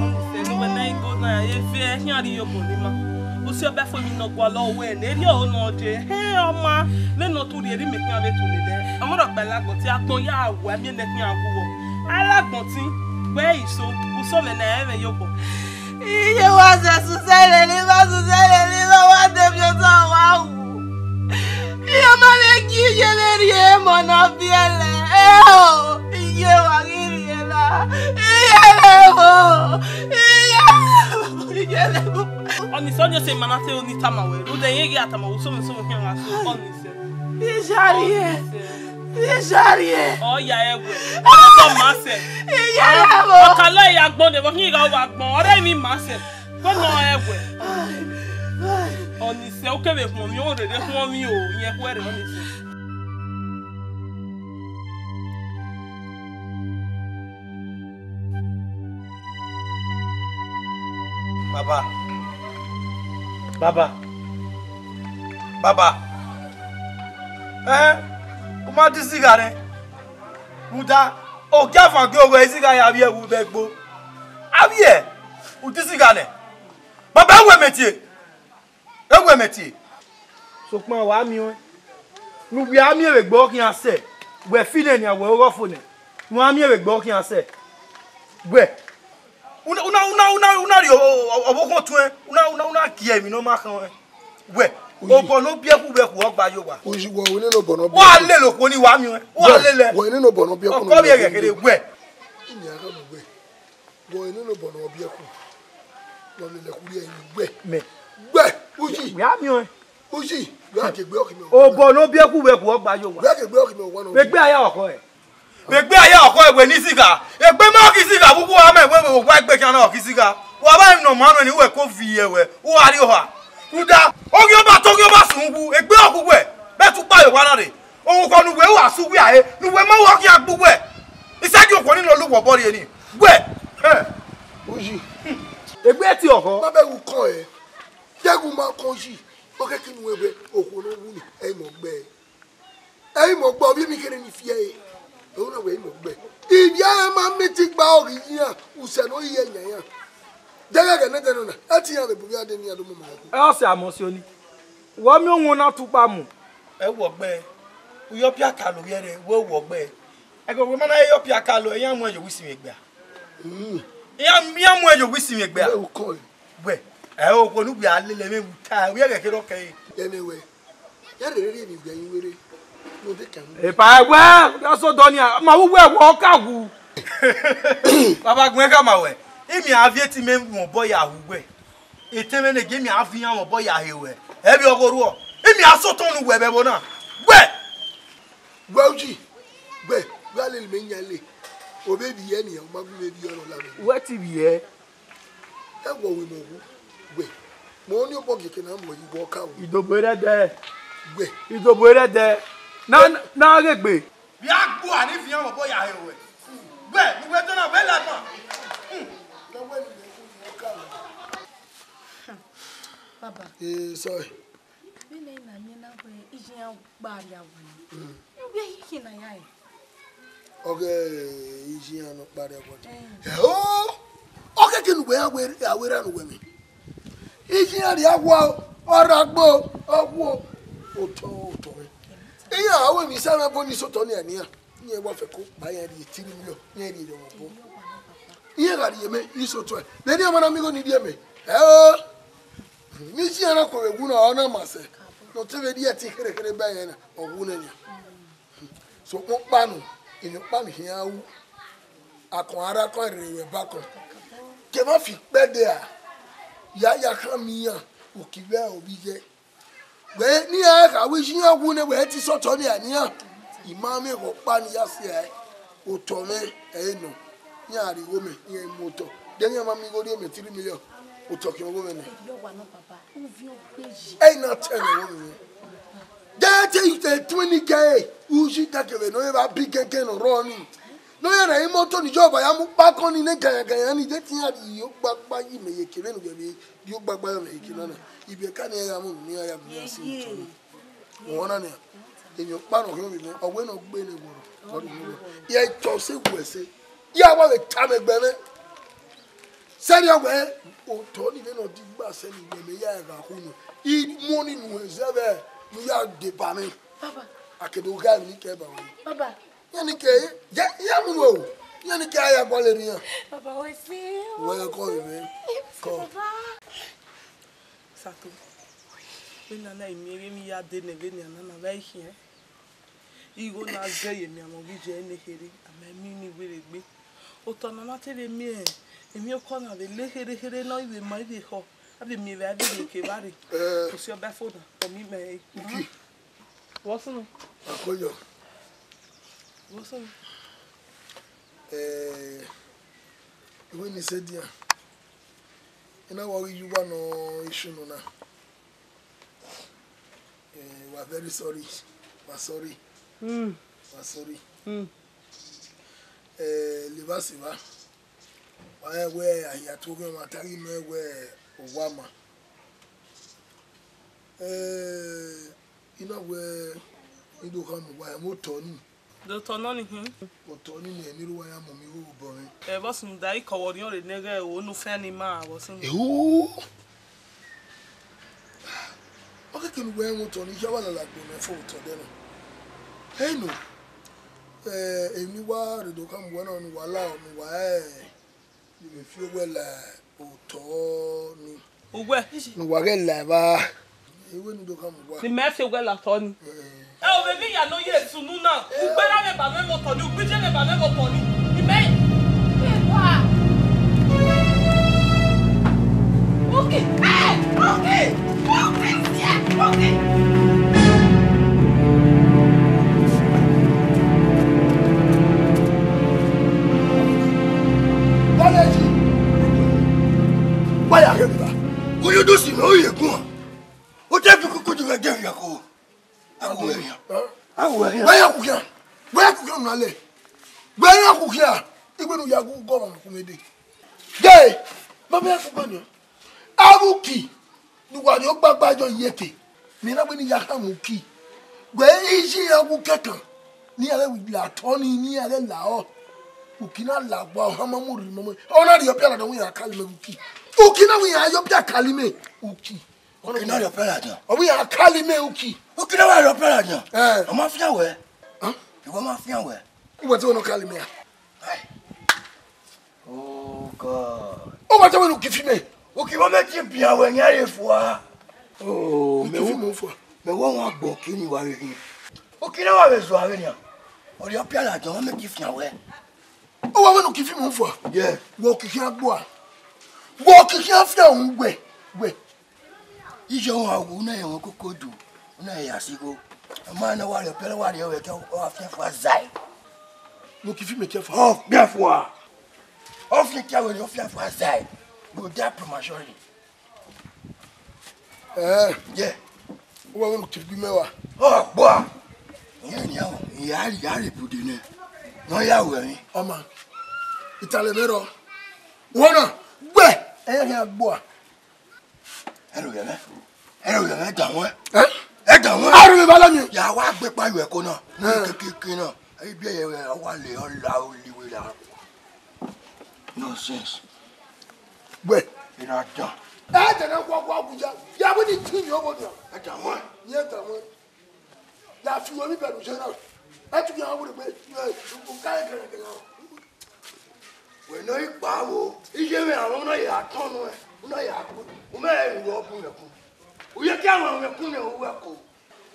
Ọnise, ne uwẹ na i go na, efe khian rri iyobọ ne ima. Usi ọbẹ fo emwi ne ọ gualọ wẹ ne erriọ ho ne ọ je. Hẹ ọma, vbene ọ tu rhie erha imẹ khian vbe tu lele. Ọmọ rhọkpa la agbọn te agbọn ya wẹ, a miẹn nẹ khian wu wọ. A la agbọn tin, wẹ iso, uso mwẹ na ẹmwẹ ye obọ. Iye wa sẹ susẹ lele ima, susẹ lele ima, wa de miẹn otọ wa wu. Iye ma vbe gie iye vbe rhie emọ ne ọ biẹlẹ. Eo, iye wa ghi rhie na. Iye lẹ vbo, iye lẹ vbo, iye lẹ vbo. Ọnise, ọnise, ma na te ru ne I tama wẹ, rhunmwuda irẹn ghi a tama wẹ, uso mwẹ, uso mwẹ khian gha sẹ, ọnise. Iye rhie. Ọnise. Iye rhie. Ọ ya ẹwẹ. Ọ ma sẹ. Iye lẹ vbo. Ọ ka lọ ya agbọn de, vbe ọ khin gha wa agbọn, ọ rẹ emwi ma sẹ. Wẹ nọ ẹwẹ. Ọnise, u kevbe khuọnmwi, u rere khuọnmwi o, irẹn khuẹrhẹ Ọnise. Baba. Baba. Baba. Ẹn, u ma di isigha nẹ? Rhunmwuda, ogiavan gie owẹ isigha ya vbiẹ vbe ugbo. Avbiẹ, u di isigha nẹ? Baba, ẹ wẹ mẹ tie. Ẹ wẹ mẹ tie. Sokpan wa miẹn ọẹn. Ne uwẹ a miẹn vbe egbe ọ khian sẹ, wẹ fi nẹ nian wẹ ọghọfo nẹ. Ne uwẹ a miẹn vbe egbe ọ khian sẹ. Wẹ, una, una, una, una, una rhie ọ-, ọ-, ọ-, ọvbokhan tuẹn, una, una, una gie emwi ne ọ ma khọn ẹn. Wẹ, obọ ne ọ biẹ ku wẹ ku ọ gba ye owa. Uyi, wẹ, wẹ nene obọ ne ọ biẹ ku. Wa lele okhuo ni wa miẹn ọẹn. Wa lele. Wẹ nene obọ ne ọ biẹ ku. Ọkọ vbe ẹghẹ kherhe, wẹ. Ini a gha mu wẹ. Wẹ nene obọ ne ọ biẹ ku. Wẹ lele ku rhie ẹyin wẹ. Mẹ. Wẹ, Uyi. Wẹ a miẹn ọẹn. Uyi, wẹ a ke egbe ọkhi mẹ. Obọ ne ọ biẹ ku wẹ ku ọ gba ye owa. Wẹ a ke egbe ọkhi mẹ owa nọ. Egbe a ya ọkhọ ẹ. Egbe a ya ọkhọ ẹ wẹ ne isigha. Egbe ma ghi isigha vbe uwu amẹ wẹ wẹ wa egbe khian na ọ ghi isigha. Wa vbe nọ ma nọ ni wẹ ko vi ẹwẹ. U gha rrie oha. Rhunmwuda, oghian ọba tọ oghian ọba sunu wu, egbe ọ gu wẹ. Bẹtẹ u kpa ye owa na rre. Orukhọ ne uwẹ ru asu wia ẹre, ne uwẹ ma ru ọkhian gbe uwẹ. Isagiẹ okhuo ni ne ọ lu uwẹ obọ rrie ni. Wẹ. Hẹ. Uyi. Egbe tie ọkhọ. Ma bẹghe ukọ ẹre. Dẹghe u ma kọn yi. Ọ khẹke ne uwẹ wẹ okhuo ne ọ wu ni, ẹ i mẹ ọgbẹe. Ẹ i mẹ ọgbẹe, ovbi emwi kherhe ni fi ẹre. Ẹ i na wẹ ẹ i mẹ ọgbẹe. Ivbi ẹre ma mẹ te gba ọghe iran, usẹ ne ọ ye yan iran. Dẹghẹ ẹghẹ ne ẹdẹ nọ na, ẹ te iran vbe bu vbe a de ne iran do mu ọmọ ọkpa. Ẹ ọ sẹ amọ si oni. Wẹ ọ miẹn owu na tukpa mu. Ẹ wọ ọgbẹe. U yọ pia ka lo vbiẹ rre, wẹ wọ ọgbẹe. Ẹghẹ wẹ ma na ye yọ pia ka lo, iran mu ẹn ye owisin vbe egbe a. Mm. Iran, iran mu ẹn ye owisin vbe egbe a. Ẹ u kọ ẹre. Wẹ, ẹ okhuo ne uwẹ a lele mwẹ vbe uta, wẹ ghẹ kherhe ọ kẹre. Ẹmwẹ wẹ, ya rherhe rhie emwi wẹ yin werre, ne ọ de kan. Epa ẹwẹ, ya sẹ odọ nia, ma wu wẹ, wẹ ọ ka wu. Baba, gbẹn khama wẹ, imi a viẹ te imẹ mu obọ ya hu wẹ. Etẹn mwẹ ne gie imi a viẹ iran mu obọ ya he wẹ. Ẹ vbe ọghe orhuọ, imi a sẹ otọ unu wẹ vbe ẹvbo na. Wẹ! Wẹ uyi, wẹ, wẹ a lele imẹ yan le. Ovbi evbi hẹ nian, ọ ma gu mwẹ vbiẹ ọnrẹn la mwẹ. Wẹ te ivbi hẹ. Ẹ wọ wẹ mẹ wu, wẹ. Mẹ ọnii obọ gie ke na mọ yi wọ ka wu. Idobo rẹ dẹ. Wẹ. Idobo rẹ dẹ. Na, na ghe gbe. Vbe a gbu a ni viẹ ọmọ obọ ya he wẹ. Wẹ, ne uwẹ tọ na, wẹ la ma. Baba. Eh, sorry. Vbene I na miẹn na wẹ iye iran gba rria owa ni. Mm. Uwẹ i khin na ya rẹn. Ọghe iye iran nọ kpa rria owa ni. Eh. Ẹo! Ọ khẹke ne uwẹ ya wẹ, a wẹ erha ne uwẹ mwẹ. Iye iran rria owa, ọ rra gbe, ọ wu, otọ, otọ mwẹ. Iran a wẹ emwi sa mwẹ bọ ni sotọ nian nian. Iran wa fẹko kpa iran rhie three million, iran rhie ye ọmwa obọ. Iran gha rhie mẹ, I sotọ ẹre. Vbene iran ma na miẹn igho ni rhie mẹ. Ẹo! Vbe iye na khuẹvbe wu na, ọ na ma sẹ, ne ọ te vbe rhie ẹtin kherhe kherhe ba ẹre na, ọ wu nẹ nian. Sokpan ọkpa nọ, emwi ọkpa ni khian ru, akọn a rre akọn, a rre ruẹ ba akọn. Ke emwa fi ikpẹdẹ ra, ya ya khama iran, uki vbe ovbi iye. Wẹ ne iran gha wẹ iye iran wu nẹ, wẹ te sọtọ nia nian. I ma mwẹ ọkpa ni ya si ẹe, otọ mwẹ ẹre nọ. Iran rhie igho mẹ, iran mu otọ. De iran ma miẹn igho rhie mẹ three million, otọ khian ọghe mwẹ nẹ. Ẹi na tẹ mwẹ ọghe mwẹ. De te ite twenty k, uyi ta kevbe ne ọ vbe a bi gẹngẹn ne ọ rrọọ ni. Ne ọ ya rẹn imoto ni, Jihova ya mu kpakọn ni ne ganyan ganyan ni, de te iran rhie ogbagba yi mẹ ye kevbe ne uwẹ vbe rhie ogbagba yọ mẹ ye kevbe na. Ibiẹka ne iran ya mu unu, ne iran ya mu iran si otọ ni. Ọmwa na nian, emwi ọkpa ne ọ khian vbe mwẹ, ọ wẹ ne ọ gbe ne ẹguọnọ, ọ rhie ne ẹguọnọ. Ya tọ sẹ wẹ sẹ, ya wa vbe tama ẹgbẹ mwẹ. Sẹrriọ wẹ, otọ ni vbe ne ọ digba sẹ ni wẹ mẹ ya ẹre gha khu nọ. I mu ọnii nu ẹzẹ vbe ne u ya deba mwẹ. Baba. A ke do gha emwi ne I kẹ ba ruẹ. Baba. Iran ni ke, ya, ya mu o. Iran ni ke a ya gualọ rri iran. Baba, wẹ si. Wẹ kọ vbe mwẹ. Kọ. Baba. Sato. Vbene a na miẹn vbene I ya dee nẹ vbenian na, na vbe khian. Igho na zẹ ye emianmwẹ ovbi iye ne kherhe, a ma miẹn ni werriegbe. Otọ na na te vbe miẹn emwiokọ na vbe le kherhe kherhe ne ọ i vbe ma i vbe khọ, a vbe miẹn vbe a vbe rhie ke evba rre. Eh. Osi ọba fo na, ọ miẹn mẹ re. Uki. Vbọ sunu? Akoyo. Vbọ sunu? Eh, iwe ni sẹ dia. I na wa ghi ye uwa nọ isu nọ na. Eh, we are very sorry. We are sorry. Mm. We are sorry. Mm. Eh, levba sẹ evba. Wa rẹn wẹ a hia tuẹ ọmwa ta ghi mẹ wẹ owa ma. Eh, I na wẹ I do khama uwa, ẹmwẹ otọ ni. Do otọ nọ ni hin. Otọ ni nẹ, ne I ru uwa ya mu mi igho vbe obọ mwẹ. Ẹ, vbọ sunu da ikọ vbe orhiọn rre nẹghẹ o, ne u fian ne ima vbọ sunu. Ehu. Ọ keke ne uwẹ rẹn otọ ni, iye wa lala gbe mẹ fo otọ dẹ nọ. Ẹ nọ. Eh, emwi wa rre do khama uwa na, ne uwa la, ne uwa ẹ, ne imẹ fi owẹ la otọ ni. Uwẹ. Ne uwa ghẹ la evba. Ewe ni do khama uwa. Ne imẹ fi owẹ la otọ ni. Eh. Ẹ, ovbi emwi ya ne ọ ye sunu na. Ugbẹn na vbe ba mwẹ vbe otọ ni, ugbẹn iye vbe ba mwẹ vbe otọ ni. Imẹ. Ewa. Uki. Ẹ, uki. Uki. Uki. Bọ́lẹ́jì, wáyà kẹ́ bíbá. Oyún tó sì mí, ó yẹ kún ọ. Ó jẹ́ bí kúkú jù lọ jẹ́ ìyàkó. Àwọ̀ ẹ̀yà. Àwọ̀ ẹ̀yà. Wáyà kù kíá. Wáyà kù kíá nù alẹ́. Wáyà kù kíá. Ìgbénu ya gún gọ́ọ̀mù kùmẹ́dẹ́. Dé, bàbá yà kù gbọ́n ni. Awuki, ne uwa rhie ọgbagba yọ iyeke, ne I na wẹ ne I ya khama Uki. Wẹ iye iran wu kẹkan, ne iran ghẹ la otọ ni, ne iran ghẹ la ọ. Uki na la gua, ọ hama mu rhie mọmọ. Ọ na rhie ọpia ladian, ọ wẹ iran kali mẹ Uki. Uki na wẹ iran ya ọpia kali mẹ Uki. Uki na rhie ọpia ladian. Ọ wẹ iran kali mẹ Uki. Uki na wa rhie ọpia ladian. Eh. Ọ ma fian wẹ. Huh? Ìwọ ma fian wẹ. Uwẹ te wẹ ne ọ kali mẹ ya. Ai. Oh God. Ọ wa tama ne Uki fi mẹ. Uki wa mẹ tie bian wẹ yan ye fua. Oh, Uki mẹ fi wo, mẹ fua. Mẹ wo wan gbọ kini wa re hin. Uki na wa vbe zua vbe nian. Ọ rhie ọpia ladian, wa mẹ tie fian wẹ. Ọ wa wẹ ne Uki fi mẹ fua. Yeah. Wẹ Uki khian gbua. Wẹ Uki khian fian wu wẹ. Wẹ. Iye ọmwa wu na ẹmwẹ koko du, na ya sigho. Ọ ma na wa rhie ọpia, wa rhie ọvbẹ ke ọ wa fian fua zai. Ne Uki fi mẹ tie fua. Ọ fian fua. Ọ fian tie wẹ, ọ fian fua zai. You die prematurely. Eh. Yeah. Uwa wẹ ne Uki fi mẹ wa. Ọ gbua. Iye ni awọ, ya ri, ya ri bude nẹ. Nọ ya wẹ rin. Ọma. Italẹ mẹ rọ. Wọ na, gbẹ. Ẹ ya gbua. Ẹ rọ yẹ mẹ. Ẹ rọ yẹ mẹ, da wọn. Ẹ? Ẹ da wọn. A rọ yẹ ba la mi. Ya wa gbe pa yọ ẹko na. Ẹ. Kekeke na. Ẹ bi ẹ yẹ wa le ọ la o liwe la. Nonsense. Wẹ. Ina da. Ẹ tẹ̀lé wá wá wùjá. Ya wí ni tí yóò wọ ni. Ẹ da wọn. Yẹ da wọn. Ya fi wọn mi bẹ̀rù jẹ náà. Ẹ tún yà wọ́n rẹ̀ pé ẹ ká ẹ kẹrẹ kẹrẹ. Wẹ nọ ikpa wo. Iye mẹ àwọn náà yà tán nù ẹ. Náà yà kú. Mo mẹ ẹ rọ ọbùn yẹn kú. U ye ke a wan mwẹ ẹkun nẹ, u wẹ ẹko.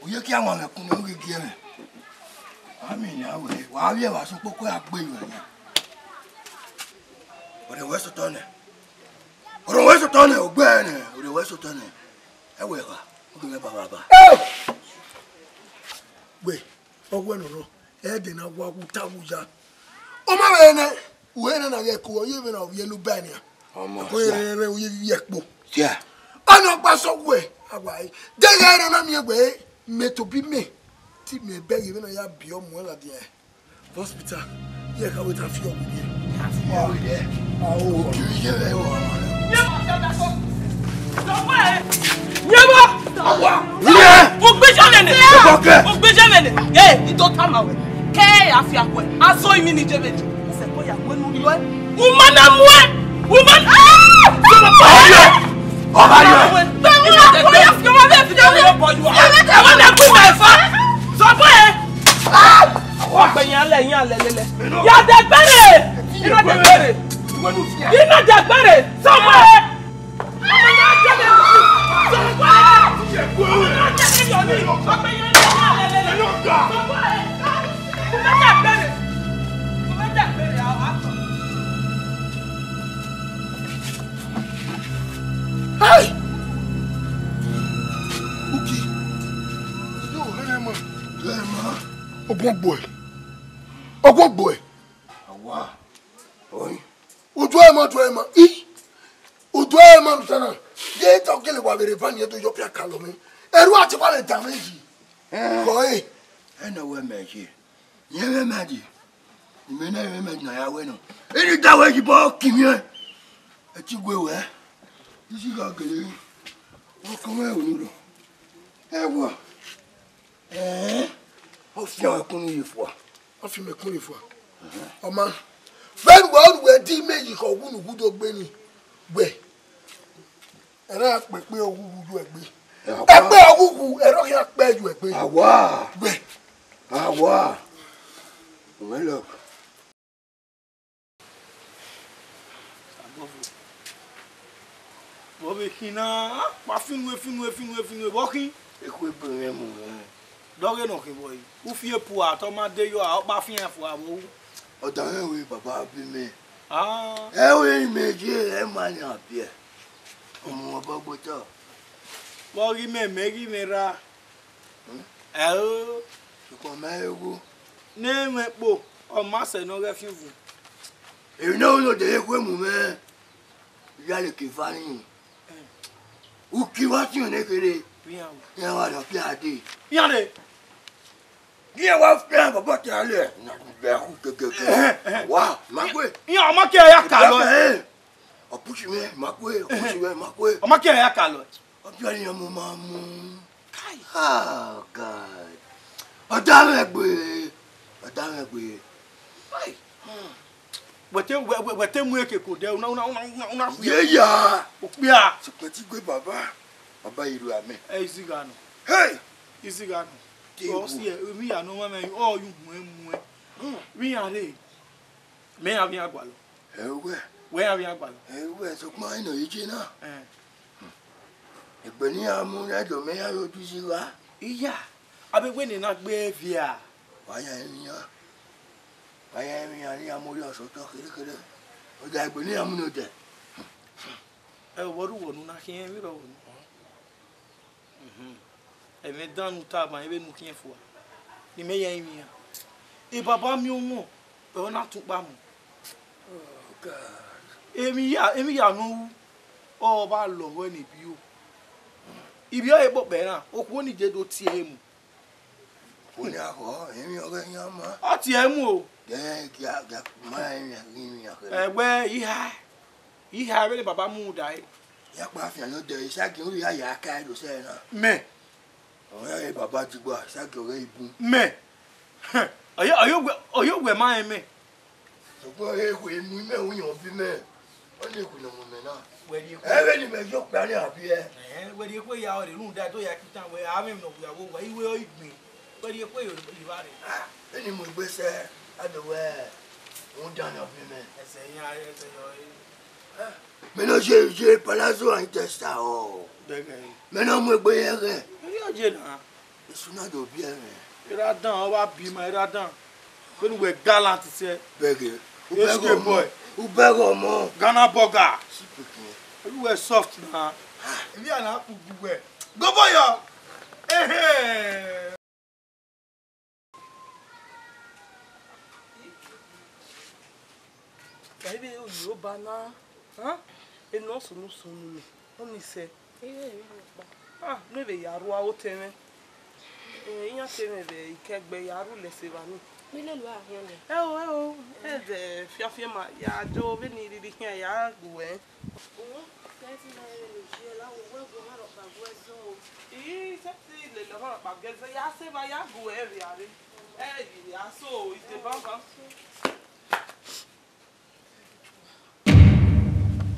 U ye ke a wan mwẹ ẹkun nẹ, u ghi gie mwẹ. Ami ne a wẹ, wa vbiẹ vbe asọn kpokpo ya gbe yu ẹyan. Ọrẹ wẹ sotọ nẹ. Ọrẹ wẹ sotọ nẹ, ogbẹ nẹ, ọrẹ wẹ sotọ nẹ. Ẹ wẹ gha, u ghi mwẹ baba ba. Wẹ, ọwẹ nọ nọ, ẹdẹ na wa wu ta wu ya. Ọ ma vbe nẹ, u he nana ghẹ ko, ọ ye vbe na ovbi ẹlubẹ nian. Ọmọ, ko sia. Rẹn rẹn u ye vbi ẹkpo. Sia. Ọnọkpa sọ wẹ, a wa e. Deghẹ ẹre na miẹn wẹ, mẹ tobọ mẹ, te mẹ bẹghe vbene a ya biẹ ọmọ ladian hospital. Iran ka wẹ te a fi ọghe ye. A fi ọghe ye. Aho. Kiri ye vbe wa. Nyẹvọ! Awa! Nyẹvọ! Awa! Nyẹ! Ugbẹjọ nene! Ọkọ kẹ! Ugbẹjọ nene! Ee, I do tama wẹ. Ke a fi akhuẹ, a zọ emwi ni je vbe je. Ẹsẹ ko ya wẹ ne u rriọ ẹe. U ma na muẹn! U ma na... Ọba yọ! Ọba yọ! Ẹwọ na gu mẹ fa! Zọbọ ẹe! Ọgbẹn yan lẹ, yan lẹ lele. Ya dẹgbẹre! I na dẹgbẹre! I na dẹgbẹre! Zọbọ ẹe! Ọmọ na dẹgbẹre! Zọbọ ẹe! Ọmọ na dẹgbẹre! Ọgbẹn yan lẹ, yan lẹ lele. Zọbọ ẹe! U ma dẹgbẹre! U ma dẹgbẹre! A wa tọ. Hey! Uki. Yo, hey, man. Hey, man. Ọgbọgbọ ẹ. Ọgbọgbọ ẹ. Awa. Oi. Udu ẹ ma, udu ẹ ma. I. Udu ẹ ma, udu ẹ ma. Ye ta kele wa vbe rre eva ni, e do yọ pia kalọ mẹ. Ẹru a te wa vbe da mwẹ yi. Eh. Kọ e. Ẹ nọ wẹ mẹ ye. Yẹn mwẹ ma di. Imẹ na mwẹ ma di na ya wẹ nọ. Eni da wẹ yi bọ ki mwẹ. Ẹ ti gue wẹ. Isi gha gele. Ọ kọ mwẹ unu rọ. Ẹ wọ. Eh. Ọ fian ẹkun ni ye fua. Ọ fi mẹ kun rre fua. Ọ ma. Vbene uwẹ ru wẹ di mẹ yi khọ wu ne u gu do gbe ni. Wẹ. Ẹre a kpẹkpẹ ọghughwu yu ẹgbe. Awa. Ẹkpẹ ọghughwu, ẹre ọ khian kpẹ yu ẹgbe. Awa. Wẹ. Awa. Well up. Vbe ọ vbe khin na, kpa finue, finue, finue, finue, vbe ọ khin? Ekhue bu mwẹ mu mwẹ. Dọghe nọ khin vbọ yi. U fi epua, te ọ ma de yọ, a ọkpa fian fua vbe ru. Ọ da mwẹ wẹ baba bi mẹ. Ah. Ẹ wẹ imẹ je ẹ ma yan biẹ. Ọmọ ọbọ gbotọ. Vbe ọ ghi mẹ, mẹ ghi mwẹ ra. Hmm? Ẹ o. Sokpan ma he wo. Ne mwẹ kpo, ọ ma sẹ ne ọ ghẹ fian uvun. Emwi ne ọ ru ne ọ de ye ekhue mu mwẹ, ya leke eva rin. Uki wa fian ne kherhe. Iran wa da pia dee. Iran re. Iran wa fian baba te a lẹ. Na bẹ khu gegege. Wa, ma gbe. Iran ọmọ ke ya ka lọ. Ọ push mwẹ, ma kue, ọ push mwẹ, ma kue. Ọmọ ke ya ka lọ. Ọ biẹ ọnii mu ma mu. Kai. Oh God. Ọ da mwẹ gbe. Ọ da mwẹ gbe. Kai. Wẹ te, wẹ, wẹ, wẹ te mu eke ko dẹ, una, una, una, una, una. Ye ya. Okpia. Sokpan te I gue baba. Baba yi ru amẹ. Ẹ, izi gha nọ. Hey! Izi gha nọ. Te ọ wo. Si ẹ, emwi ya ne ọ mwẹ, ọ yu muẹn muẹn. Hmm. Vbe iran rre, mẹ iran vbe iran gualọ. Ẹ wẹ. Wẹ iran vbe iran gualọ. Ẹ wẹ, sokpan enọ ye je na. Ẹn. Egbe ne iran mu na do mẹ iran vbe oduzi gha. Iya, avbe wẹ ne na gbe ẹvia. Wa ya emwi iran. Wa ya emwi iran ne iran mu rhie ọsẹ otọ kherhe kherhe. Ọ da egbe ne iran mu nọ dẹ. Ẹ, vbe ọ rre uwọ ne u na khian emwi rrọọ vbe unu? Ẹmwẹ dan ne u tama vbene u khian fua, ne imẹ ya rinmwian. Baba miẹn ọmọ, ọ na tọn ukpa mu. Oh, God. Emwi ya, emwi ya ne u ru, ọ vba lọghọ ne ivbi ro. Ivbi ọre kpokpẹ na, okhuo ni je do tie ẹre mu. Okhuo ni a khọ, emwi ọghẹ yan ma. Ọ tie ẹre mu o. Gẹ, gẹ, gẹ, ma emwi, emwi ya kherhe. Ẹgbẹ iha, iha vbene baba mu da ẹre. Ya kpa fian nọ dẹ, Isaki, u ya ya ka do sẹ na. Mẹ. Ọ ya re baba digba, Isaki ọghe ibun. Mẹ. Ọ ya, ọ ya wẹ, ọ ya wẹ ma rẹn mẹ. Sokpan ọ ya wẹ mu imẹ ru yan bi mẹ. Ọ ni eku nọ mu mẹ na. Wẹ rhie eku. Ẹ vbene imẹ yo kpa ni abi ẹ. Ẹhẹn, wẹ rhie eku ya ọre rhunmwuda do ya kita wẹ, a mwẹ emwi ne ọ wia wo wa, iwe ọ i gbin. Wẹ rhie eku yo ivba rre. Ah, eni mu egbe sẹ, a do wẹ, rhunmwuda ni abi mẹ. Ẹsẹ iran, ẹsẹ yọ, eh. Mẹ ne ọ ye, ye palazzo and testa ọ. Bẹghe. Mẹ ne ọ mu egbe ye ẹghẹ. Ẹ ya ye na. Esu na do biẹ mwẹ. Ira dan, ọ wa bi ma ira dan. Vbene uwẹ gallant sẹ. Bẹghe. Ubẹghe ọmọ. Boy. Ubẹghe ọmọ. Ghana burger. Vbene uwẹ soft na. Emwi a na kpu gbe uwẹ. Go boy yo. Ehe. Ẹ vbe oyi oba na, ha? Enọ sunu sunu nẹ, ọ ni sẹ. Ire emwi rhọkpa. Ah, ne vbe ya rua otẹn mwẹ. Eh, iran te mwẹ vbe ikẹgbẹ ya ru lẹsẹ evba ni. Mi lele uwa khian nẹ. Ẹ o, ẹ o, ẹ dẹ fiafiẹ ma ya do vbene I rhirhi khian ya gu wẹ. Owẹ, kẹ ti na rẹ ne u zie la, wẹ gu ọmwa rhọkpa gu ẹzọ o. I sẹtin lele ọmwa rhọkpa gu ẹzọ, ya sẹ evba ya gu wẹ rriare. Ẹ, ya so, ite banban.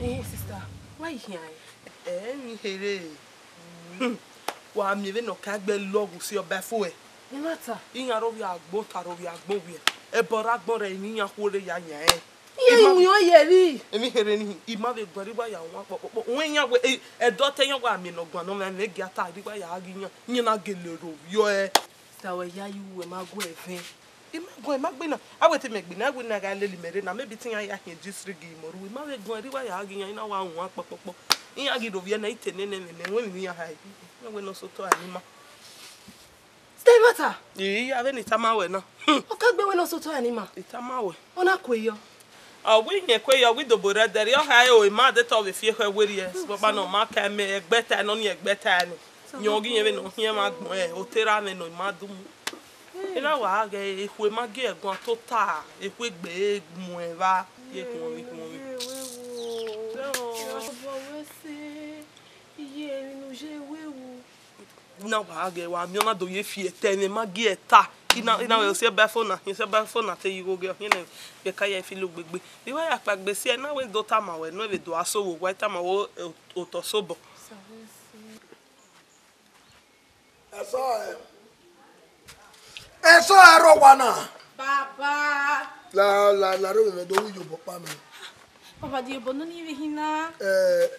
Eh, sister, why you here? Eh, mi here. Hmm. Wa miẹn vbene ọ ka gbe lọghe usi ọba fo ẹ. Ni ma ta. Iran ro vbe agbọn ta ro vbe agbọn wiẹ. Ẹbọ rre agbọn rẹ emwi iran khuo rre ya yan ẹn. Iye I ma iwinna ye ri. Emwi here ni, I ma vbe guan rre igba ya wan kpọkpọkpọ. Wẹ iran wẹ, eh, ẹdẹ ọtẹn iran wa miẹn ne ọ guan nọ mẹ, mẹ gia ta rre igba ya ghi yan. Iran na gele ro vbiọ ẹ. Sister, wẹ ya yu, wẹ ma gu ẹvẹn. I ma guan, I ma gbe na. A wẹ te mẹ gbe na, a wẹ na gha lele mẹ rre na, maybe te iran ya khian district gi mẹ ru. I ma vbe guan rre igba ya ghi yan, I na wa wan kpọkpọkpọ. Iran ghi rovbiẹ na, I te nene ẹmwẹ nẹ, wẹ emwi ne iran hae. Iran wẹ ne ọ sẹ otọ a ni ma. Stay matter. Ii, avbe ne I tama wẹ na. Hmm. Ọ ka gbe wẹ ne ọ sẹ otọ a ni ma. I tama wẹ. Ọ na kue yọ. Ọ wẹ iyẹn kue yọ, wẹ idobo rẹ dẹrriọ, ọ hae o, I ma de te ọ vbe fi ekhọe werriẹ. Sokpan ne ọ ma ka ẹmẹ ẹgbẹta nọ ni ẹgbẹta ni. Yọn ghi yẹn vbene ọ khian mwa agbọn, ẹ, otera mwẹ ne ọ ma du mu. I na wa ghe ekhue ma gie ẹguan tota, ekhue egbe mu evba, ye khuọnmwi khuọnmwi. Iye emwi ne u ye wewu. I na wa ghe wa miẹn ọna do ye fi ẹtẹ mwẹ, ma gie ẹta. I na, I na wẹ si ẹba fo na, si ẹba fo na te yi igho ghe, ọ khian nẹ vbe ka ya fi lo gbegbe. I wa ya kpaegbe si ẹre, I na wẹ do tama wẹ, nọ vbe do a so vbe owa, I tama wẹ otọ so obọ. Ẹsọ ẹ, ẹsọ ẹ rọ wa na. Baba. La, la, la, ro mẹ do wi yobọ kpa mẹ. Baba, di ebo nọ ni vbe hin na. Eh,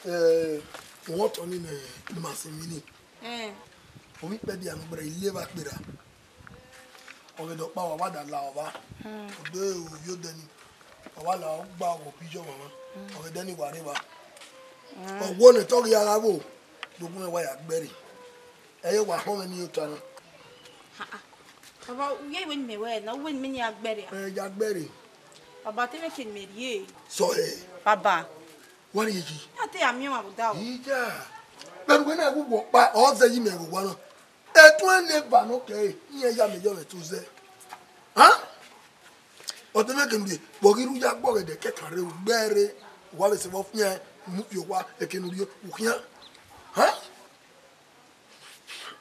eh, wọ́n tọ́ ni mẹ, ni ma sin mi ni. Eh. Omi pẹ di anu gbẹrẹ ile va kpera. Ọ vbe dọkpa wa, wa da la ọvba. Hmm. Ọ do ovbi odẹ ni. Ọ wa la ọ gba wọ bi yọ mama. Hmm. Ọ vbe dẹ ni wa rre evba. Hmm. Ọ wo ne tọ ghi a gha vbo, do gun wa ya gbẹre. Ẹ ye wa họn mwẹ ni ota na. Ha, ha. Baba, u ye wẹ ne mẹ wẹ na, u wẹ ne mẹ ni a gbẹre a? Ẹ ya gbẹre. Baba, te mwẹ ke ne mẹ rrie. Sọ ẹ. Baba. Wa rrie yi. A te a miẹn ọmwa vbe odaro. Iya. Vbene uwẹ na gu wọ kpa, ọ zẹ yi mẹ vbe owa na. Etuẹn ne eva nọ kẹre, iran ya mẹ yọ mwẹ tu zẹ. Ha? Ọ te mwẹ ke ne u rrie, vbe ọ ghi rre u ya gbe ọghẹdẹ kẹkan rre, u gbe ẹre, wa vbe sẹ vbe ọ fian, mu fi owa, eke ne u rrie, u khian. Ha?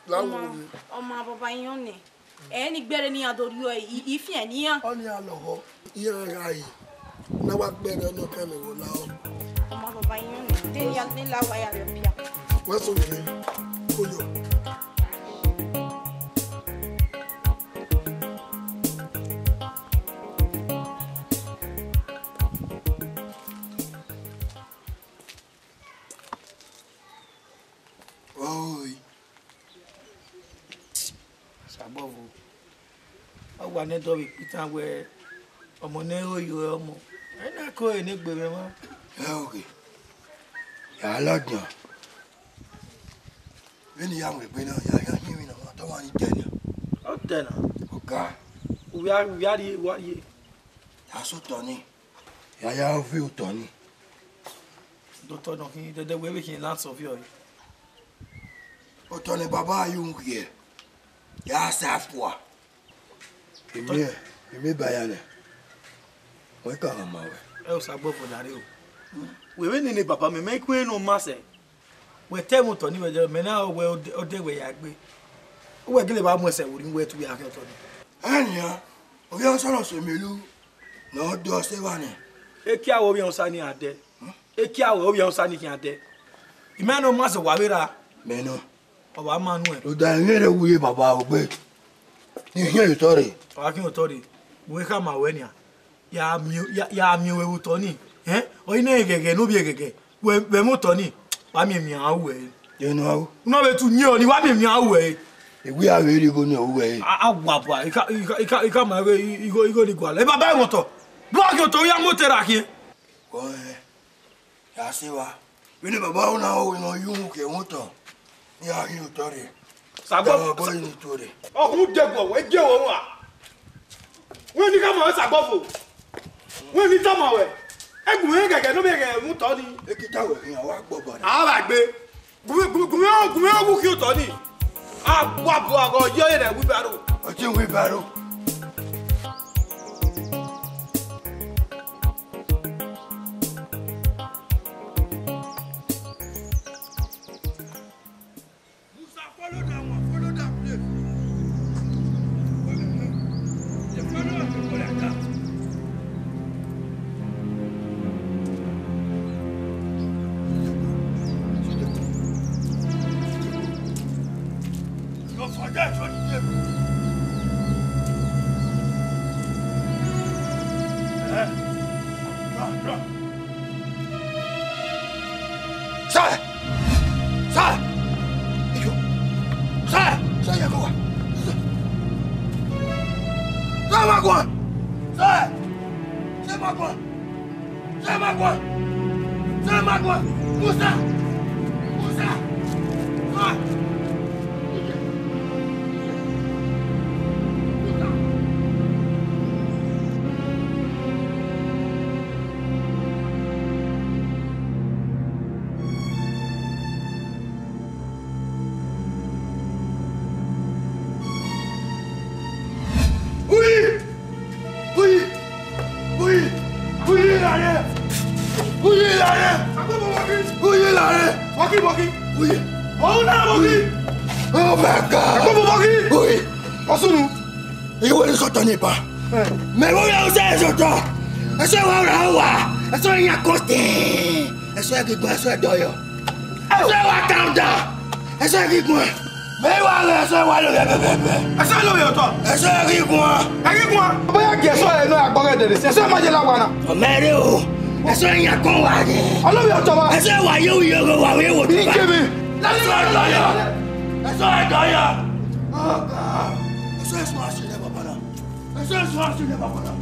La wo. Ọma, ọma baba iran nẹ. Ẹ ni gbẹre ne iran do rhie ọe, i, i fian ne iran. Ọni a lọghọ, iran gha re. Na wa gbẹre ọni ọkan mẹ vbe la ọ. Ọma baba iran nẹ. De ya ne la wa ya rẹ pia. Wa so vbe. Koyo. Oi. Sabọvo. Ọ wa nẹ dọ vbe kpitan wẹ ọmọ ne ẹ ho yo ọmọ. Ẹ na ko ẹre ne egbe mwẹ mwa. Ẹ oke. Ya ladian. Vbene I ya mu egbe na, ya, ya hin emwi ne ọ ma tọ wa ni dẹ nian. Ọ dẹ na. Ọga. Uwia, uwia rrie, uwa rrie. Ya sẹ otọ ni. Ya ya ovbi otọ ni. Dotọ nọ khin dẹdẹ wẹ vbe khin lantern ọviọ re. Otọ ne baba ya unu khiẹ, ya sa fua. Imẹ, imẹ ba ya nẹ. Wẹ ka gha ma wẹ. Ẹ o sa gbọ fo dare o. Wẹ vbe nene baba mẹ, mẹ i kue ne ọ ma sẹ. Wẹ te ẹmwẹ otọ ni wẹ dẹ, mẹ na wẹ ọdẹ, ọdẹ wẹ ya gbe. Uwẹ gele vba mu ẹsẹ vbe orhiọn uwẹ te u ya khian otọ ni. Ania, ovbi ọsọrọ sẹ mẹ lu, ne ọ dọ sẹ evba nẹ. Ekia wẹ ovbi ọsa ni a dẹ. Ekia wẹ ovbi ọsa ni khian dẹ. Imẹ nọ ma sẹ wa vbe ra. Mẹ nọ. Ọ wa ma nuẹn. Rhunmwuda emwi rre wu ye baba ogbe. Ne I khian ye otọ rre. Ọ wa khian otọ rre. Wẹ khama wẹ nian. Ya miẹn, ya, ya miẹn wẹ vbe otọ ni. Ẹn? Ọ i nẹ ghẹghẹ ne ovbi ẹghẹghẹ. Wẹ, vbe ẹmwẹ otọ ni, wa miẹn emwi a ru ẹre. Enu a ru? Unu a vbe tu yẹn ọnii, wa miẹn emwi a ru ẹre. Ewe a vbe rhie igho ne ọ ru ẹre. A, a wa bua, I ka, I ka, I ka, I ka ma igho, igho, igho ni gualọ. E baba ẹmwẹ otọ. Du a khian otọ, u ya mu otọ ra khian. Wẹ, ya sẹ evba. Vbene baba ru na, ọ wẹ ne ọ ye uhunmwu ke ẹmwẹ otọ. Iran ghi otọ rre. Sagbọ. Sagbọ ni to rre. Ọhun, de guọ wẹ, de wẹ wa. Wẹ ni ka ma wẹ sagbọ fo. Wẹ ni tama wẹ. Ẹgbẹn mwẹ gẹgẹ ne ọ miẹn ghẹ mu otọ ni. Ekita wẹ khian wa gbọ bana. A wa gbe. Gunmẹ, gunmẹ, gunmẹ, gunmẹ ọghu khian otọ ni. A wa bu aghọ ye ọre ne wheelbarrow. Ọ tie wheelbarrow. Musa, follow that one, follow that place. Follow, follow, follow that car. Don't forget what you did. Eh? Run, run. Sir! Sir! Iyo. Sir! Sir, ya go. Sir, ma guan. Sir! Sir, ma guan. Sir, ma guan. Sir, ma guan. Musa! Musa! Sir! Uyi! Uyi! Uyi! Uyi lare! Uyi lare! Uyi lare! Waki, waki! Uyi! Ọna waki! Oh my God! Waki! Uyi! Ọsunu! Iwẹ ni sọtọ ni ba. Mẹ wo ya usẹ sọtọ. Ẹsẹ wa ra wa. Ẹsẹ yan kọtẹ. Ẹsẹ ghi gbọn, ẹsẹ dọyọ. Ẹsẹ wa calm down. Ẹsẹ ghi gbọn. Mẹ wa rẹ ẹsẹ wa lo bẹbẹbẹ. Ẹsẹ lo yọ tọ. Ẹsẹ ghi gbọn. Ẹ ghi gbọn. Bóyá gẹ̀ẹ́sọ ẹ̀ náà àgbọ̀ngàn ẹ̀dẹ̀dẹ̀ sí. Ẹsẹ máa jẹ láwa náà. Ọmọ ẹrẹ o. Ẹsẹ yan kọ wa ni. Ọlọ́run yóò tọ́ wa. Ẹsẹ wa yóò yẹ wa wẹ wò tó bá. Bí kébé. Ẹsẹ dọyọ. Ẹsẹ dọyọ. Ẹsẹ ẹsẹ wa ṣe lẹ bàbá náà. Ẹsẹ ẹsẹ wa ṣe lẹ bàbá náà.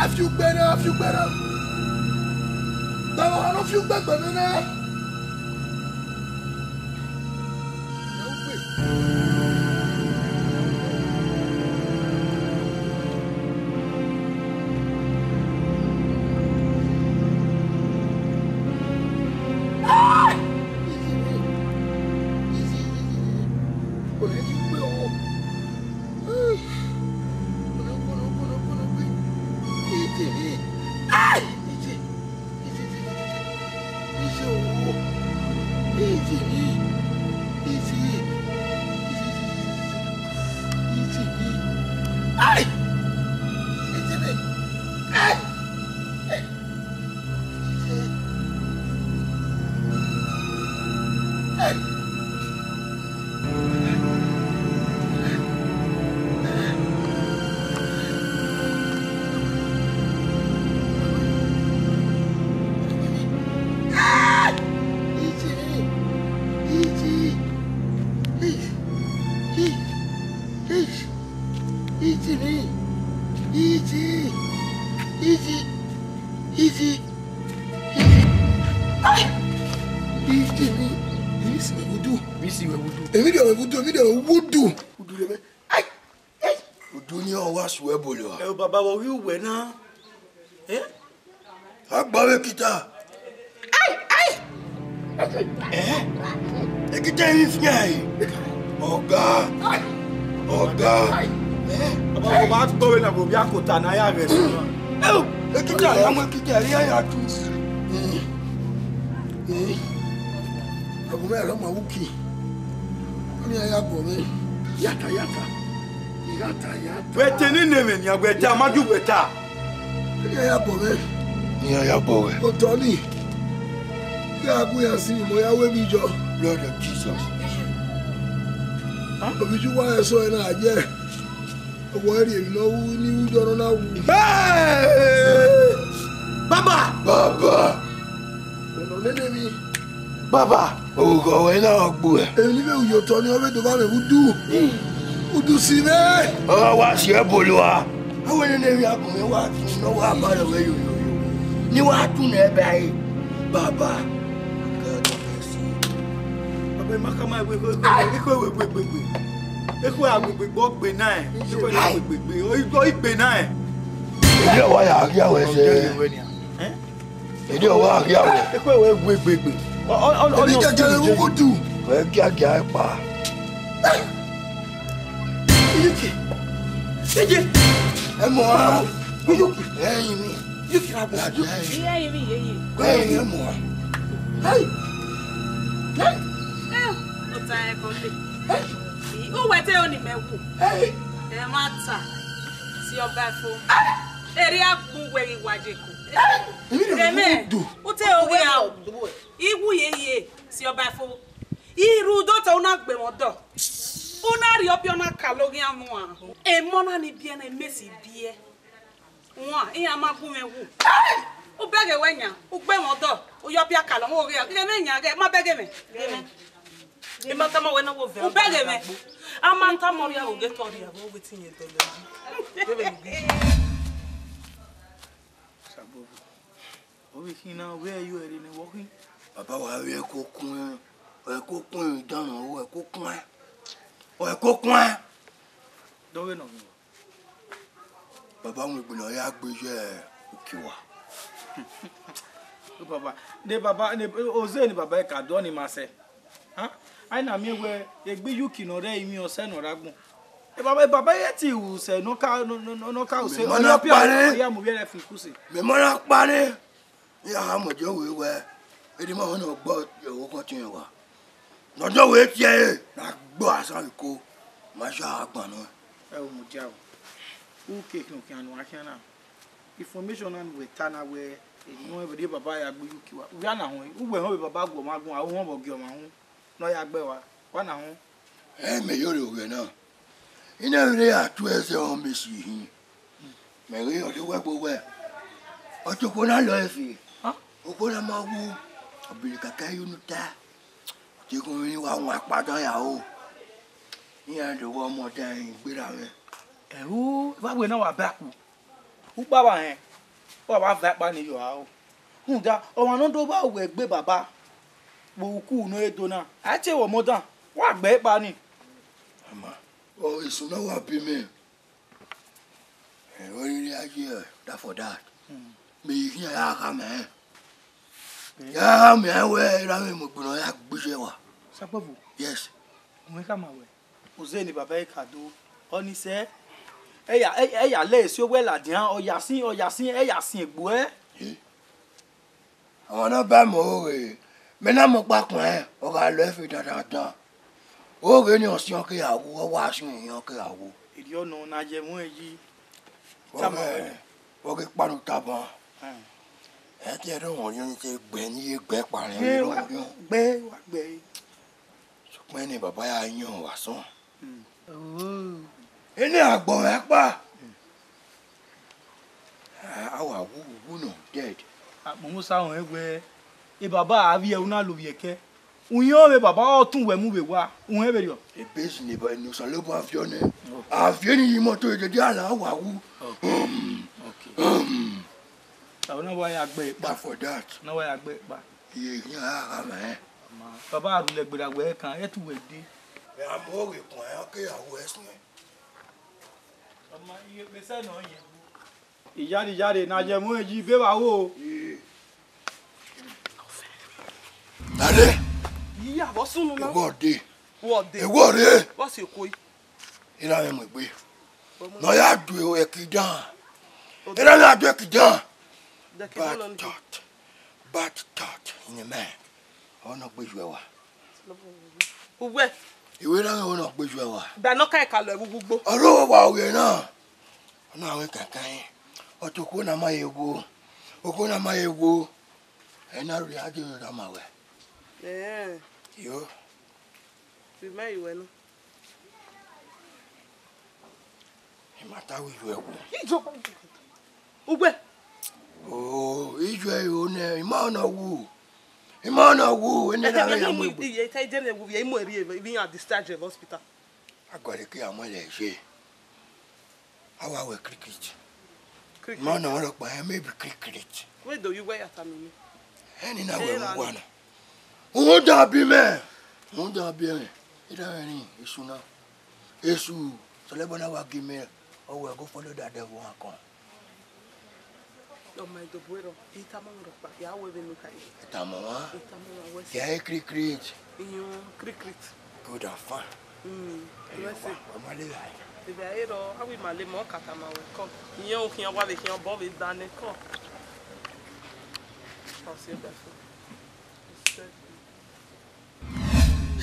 Afiugbẹrẹ, afiugbẹrẹ. Baba wa ne ọ fi ugbe gbe mwẹ nẹ. Easy, easy, easy, easy, easy, easy. Ai! Easy ni. Easy wẹ wudu. Easy wẹ wudu. Easy wẹ wudu, easy wẹ wudu. Wudu rẹ mẹ. Ai! Ai! Wudu ni ọ wa su ẹbọ lọ. Ẹ o baba, vbe ọ ghi wẹ na? Eh? Agbavbe ekita. Ai, ai. Eh? Ekita yi fian yi. Ọga. Ọga. Eh? Baba, vbe ọ ma gbọvbe na, vbe obiakota na ya ghẹ sẹ. Ekita ya mu ekita ya ya tu. Eh. Eh. Agbọn mwẹ rọ ma wu ki. Ọni ya ya gbọ mwẹ. Yata, yata. Wẹ te ne ne mwẹ nian, wẹ ta, ma ju wẹ ta. Iran ya bọ mwẹ. Iran ya bọ wẹ. Otọ ni. Iran gu iran si, mo ya ru emwi yọ. Blood of Jesus. Ovbi uwa ẹsọ ẹre na ye. Ọwọ rhie emwi ne ọ wu, ne I ru yọ ne ọ na wu. Hey! Baba! Baba! Ọnọ nene emwi. Baba! Oghọ wẹ na gbu ẹ. Emwi ne I vbe ru ye otọ ni, ọ vbe do vba mwẹ vbe udu. Udu si mwẹ. Ọ wa si ẹbolo a. Avbe nene emwi agbọn mwẹ wa tun, ne ọ wa ba rẹ wẹ yoyoyo. Ne I wa tun nẹ ẹbẹ ẹre. Baba! Baba, ima khama ẹvbo ekhue, ekhue, ekhue, ekhue, ekhue, ekhue, ekhue a gbe gbegbe, ọ gbe na ẹ. Ekhue na gbe gbegbe, ọ, ọ gbe na ẹ. Ẹ wa ya ghi awẹ sẹ. Ẹ? Ede ọ wa ghi awẹ. Ekhue wẹ gbe gbegbe. Ọ, ọ, ọ, ọ, Ebi ọ, kẹkẹrẹ ọ, ugudu. Wẹ giagia ẹkpa. Iyuki. Iyuki. Ẹ mọ a. Iyuki. Ẹ yin mi. Iyuki ra gbọ. Iye yin mi, iye yin. Ẹ yin mi mọ a. Hey. Hey. Eh, ota ẹkọ le. Hey. Uwẹ te oni mẹ wu. Hey. Ẹ ma ta. Si ọba ẹfo. Hey. Erriọ agbọn uwẹ ghi wa ye ko. Hey. Emẹ, u te oghian o. Iwu ye ye, si ọba ẹfo. I rre udo te u na gbe mwẹ ọdọ. U na rhie ọbiọ na ka loghian mu a. Emọ na ni biẹ na, mẹ si biẹ. Wan, iran ma gu mwẹ wu. U bẹghe wẹ yan, u gbe mwẹ ọdọ, u ye ọbiọ ka lọ, u ghe, ghe mwẹ yan, ghe, ma bẹghe mwẹ. Ghe mwẹ. I ma tama wẹ na wo vẹ. U bẹghe mwẹ. A ma tama ọrria vbe ghe te ọrria vbe, wẹ te iyẹn dọlọ yi. Ghe mwẹ ghe. Sabọbọ. Ovbi khin na, wẹ yo ẹre ne wọ khin. Baba wa vbe ẹko kun, ẹko kun, idan na, ẹko kun, ẹko kun. Dọghe nọ. Baba mu egbe ne ọ ya gbe ye uki wa. Baba, ne baba, ne oze ne baba ka do ni ma sẹ. Ha? Ai na miẹn wẹ egbe Yuki ne ọ rre emwi ọsẹ ne ọ rre agbọn. E baba, e baba ye ti ru sẹ ne ọ ka, ne ọ, ne ọ, ne ọ ka ru sẹ. Mẹ ma na kpare. Ọ ya mu vbe ẹre fi kuse. Mẹ ma na kpare. Iran gha mu ẹdẹ wẹ wẹ, erha ima họn ne ọ gbọ ẹvbo kọtiẹn wa. Ne ọ dọ wẹ tie ẹre, ne a gbọ asan vbe iko, ma sha gha gban nọ. Ẹ o, mudia o. U ke khian khian ne u gha khian na. Information na ne uwẹ ta na wẹ, emwi ne ọ rhie baba ya gbe Yuki wa. U ya na họn, uwẹ họn vbe baba gu ọmwa gun, a họn vbe ọ gie ọmwa hu. Ne ọ ya gbe wa, wa na họn. Ẹ mẹ yọrọ owẹ na. I na vbe rre a tu ẹzẹ ọmọ esi hin. Mẹ ghe ọre wẹ gbe owẹ. Ọ te okhuo na lọ ẹfe. Hẹn? Okhuo na ma wu, ọ biri kẹkẹ ye unu ta. Ọ te gun emwi wa wan akpa dan ya ro. Iran do vbe ọmọ dan hin gberra mwẹ. Ẹo, evba wẹ na wa ba ku. Ukpa vba rẹn, ọ wa va ekpa ni yọ aro. Rhunmwuda, ọmwa ne ọ do vba uwẹ egbe baba, vbe uku ne ọ re do na, a i tie vbe ọmọ dan, wa gbe ekpa ni. Ama, ọ, esu na wa bi mẹ. Ẹ, ọ rhirhi a ye, that for that. Mẹ i khian ya khama ẹn. Ya khama ẹn wẹ, erha mwẹ mu egbe ne ọ ya gbe iye wa. Sakpọvo? Yes. Mu ẹn khama wẹ. Oze ne baba ẹre ka do, ọni sẹ, ẹ ya, ẹ, ẹ ya lẹ esi owẹ ladian, ọ ya sin, ọ ya sin, ẹ ya sin egbe uẹ. Ọmwa ne ọ ba mẹ ọghe, mẹ na mu ọkpa khuẹn, ọ gha lọ ẹfe dandandan. Ọghe ni ọ siẹn ọ ke gha wu, ọ wa siẹn iran ọ ke gha wu. Erriọ nọ, ne a ye ẹmwẹ yi. Tama wẹ. Ọghe, ọghe kpa ne u tama. Ẹn. Ẹ te ẹre wọn yọn te gbẹ ni ye gbẹ kpa rẹn. Ẹ, wa gbẹ, wa gbẹ. Sokpan ne baba ya yọn vbe asọn. Mm. Oh. Ene agbọn mwẹ kpa. A wa wu wu nọ dead. Akpọnmwẹ Osa rẹn wẹẹ, e baba a vbiẹ, u na lovbiẹ kẹ. U yọn vbe baba ọ tọn uwẹ mu vbe owa, u rẹn vberriọ. Ebe esi ne Osanobua viọ nẹ. Okay. A viọ ni ye imọto, edede a la wa wu. Okay. Okay. Ẹ na wa ya gbe ekpa. That for that. Na wa ya gbe ekpa. Iye khian a gha mwẹ. Baba a rhulẹ gberra wẹ kan, ẹ tu wẹ dee. Mẹ a mu oghe kuẹn, ọ ke ya wu ẹse. Iyare, iyare, ne a ye ẹmwẹ yi, be vbe aro. Dade. Iya, vbọ sunu na? Ewọ de. Wọ de. Ewọ re. Vbọ si okoi? Erha mwẹ mu egbe. Ne ọ ya du ẹki dan. Erha mwẹ ya du ẹki dan. Bad thought. Bad thought in a man. Ọ nọ gbe ju ẹwa. Uwẹ. Iwẹ na mwẹ ne ọ gbe ju ẹwa. Da nọ ka ẹka lọ ẹvbo ugbo. Ọrọre wa oghe na. Ọ na mwẹ kankan. Ọ te okhuo na ma ye wo. Okhuo na ma ye wo. Ẹ na rhie a ghi rhie ma wẹ. Ẹẹn. Yo. Vbe ima ye wẹ na. I ma ta wẹ ijuẹ wu. Ijuẹ. Ugbe. Oh, ijuẹ yo nẹ, I ma ọna wu. I ma ọna wu, ene na vbe ya mu egbe. Iye ta ije ne wu, vbe mu eri vbe ya discharge vbe hospital. Aguare ke a mu ẹre je. A wa wẹ cricket. Cricket. Ma na ọrọkpa hẹ, maybe cricket. Wẹ do yu wẹ ya tama mẹ. Ẹni na wẹ Ẹra. Mu wa na. Uhunmwu da bi mẹ. Uhunmwu da bi ẹmwẹ. Ira ẹrin, esu na. Esu, sọlẹ bọ na wa gi mẹ. Ọ wẹ go follow that devil one come. Ọ ma do bu ẹrọ, I tama mwẹ rhọkpa, ya wẹ vbene u kha ye. I tama wa. I tama wa wẹ. Ya e cricket. Iyọn, cricket. Good and fun. Mm, Ẹyọ wẹ wa, sẹ. Wa ma le gha. Ivẹ ẹ rọ, a wẹ ima le mọ ka tama wẹ kọ. Iyẹn u khian wa vbe khian obọ vbe da nẹ kọ. Ọ si ẹbẹ fo.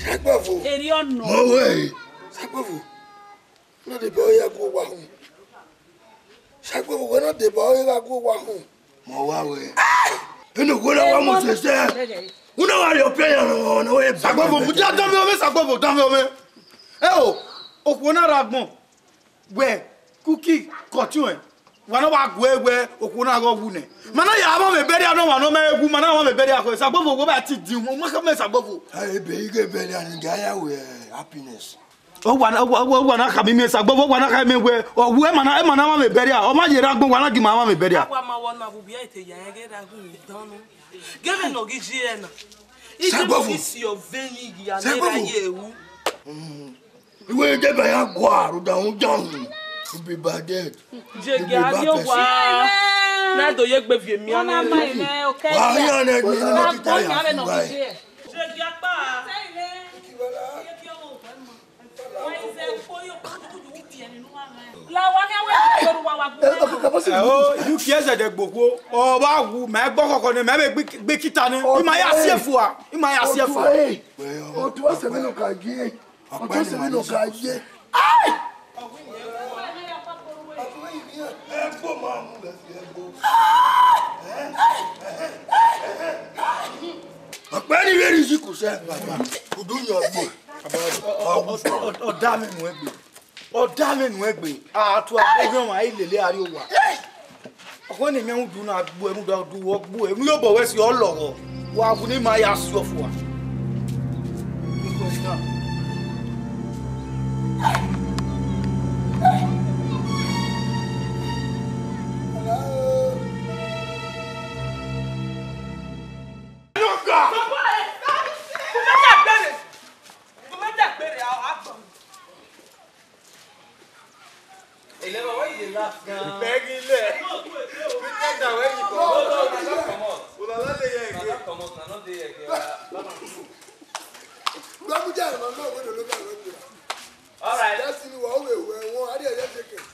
Sagbọvo. Eri ọnọ. Mọ wẹ. Sagbọvo. Na deba ọre gha gu owa họn. Sagbọvo, wẹ na deba ọre gha gu owa họn. Mọ wa wẹ. Enu wẹ na wa mu sẹsẹ. Una wa rhie ọpẹ yan nọ, nọ wẹ. Sagbọvo, mu dia danmwẹ ọmẹ, Sagbọvo, danmwẹ ọmẹ. Ẹ o, okhuo na rre agbọn. Wẹ, Kuki, kọtiọnrẹn. Wa na wa gu ẹre wẹ okhuo na ghe ọ wu nẹ. Ma na ya mwamwa ẹbẹrria ne ọmwa ne ọ ma wu, ma na mwamwa ẹbẹrria khẹ. Sagbọvo, wẹ ba ti din, ma khama Sagbọvo. Ebe ighe ẹbẹrria ni ga ya wẹ happiness. Ọ wa na, ọ wa, ọ wa, ọ wa na khama imẹ Sagbọvo, ọ wa na khama imẹ wẹ, ọ wu, ẹ ma na, ẹ ma na mwamwa ẹbẹrria, ọ ma ye rre agbọn, wa na gi ma mwamwa ẹbẹrria. A wa ma wẹ ọna vbe ubi a te ya ẹghẹ ra hu dan nọ. Gẹvbe ne ọ ghi ye na. Sagbọvo. Isi ọvbehe ni ghi ya ne ra ye ru. Iwe de ba ya gua, rhunmwuda uhunmwu, you be bad head. Jege a rrie owa. Na do ye egbe viọ emianmwẹ. Wa yan ne ni no kita ya. Jege akpa. La wa khian wẹ yoru wa wa gu. Ẹ o, yu ki ẹzẹ dẹ gbogbo. Ọ vba wu, mẹ gbọ kọkọ nẹ, mẹ vbe gbe kita nẹ. I ma ya si ẹfua, I ma ya si ẹfua. Otu ọsẹ mẹ nọ ka gie. Ọtọ sẹ vbene ọ ka ye. Ai! Ọkpẹn ni vbe rhie izi ku sẹ, udu yan ọgbo. Ọ da mwẹ nu egbe. Ọ da mwẹ nu egbe. A tua oghian ọmwa i lele a rrie owa. Ọkhọ ne imẹ rhunmwuda una gbu ẹre, rhunmwuda udu wẹ ọ gbu ẹre, emwi obọ wẹ si ọ lọghọ, wa wu ne ima ya si ọfua. Eleven, why you dey laugh now? Peggy le. Pretender wey you come. No, no, no, no, comot. Una no dey here again. Una no comot, una no dey here again. Una balance. Gbamuja, una no go dey look at me. All right. That's the one we, we, we, I dey, I dey take it.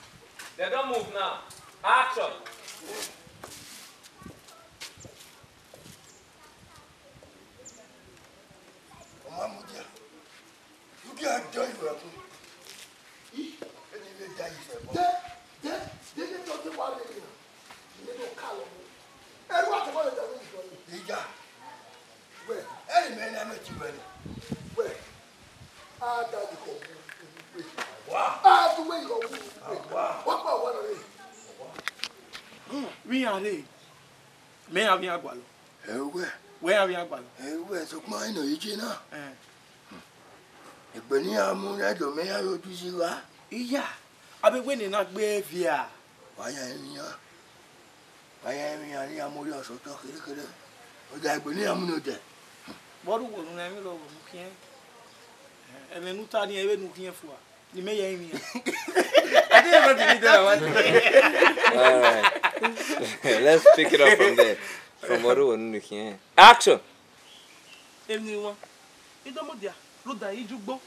They don move now. Action. Ọma mudia. Mudia jọ iwe ọkun. Ih, eni vbe da ife bọ. De, de, de, de, de, de, wa le na. Ine do ka lọ. Eru wa tọmọ le da ife bọ. Ija. Wẹ, ẹni mẹ na mẹ ti wẹ ni. Wẹ, a da ife bọ. Wa. A du wẹ ife bọ. Wa. Wa pa wa na re. Vbe iran rre, mẹ iran vbe iran gualọ. Ẹ wẹ. Wẹ iran vbe iran gualọ. Ẹ wẹ, sokpan ẹn nọ ye je na. Ẹn. Egbe ne iran mu ne ẹdọ mẹ iran vbe odu izi gha. Iya, avbe wẹ ne na gbe ẹviẹ a? Wa ya emwi iran. Wa ya emwi iran ne iran mu orhiọn sẹ otọ kherhe kherhe. Ọ da egbe ne iran mu ne odẹ. Vbe ọ rre uwẹ ne u na emwi lọghọ ne u khiẹn? Ẹmwẹ ne u ta ni, vbene u khiẹn fua. Ni mẹ ya emwi iran. I didn't even believe that I want to. All right. Let's pick it up from there. From Oruwo Nunu Khiẹn. Action! Emwi wan. I do mudia, rhunmwuda I ye ugbo.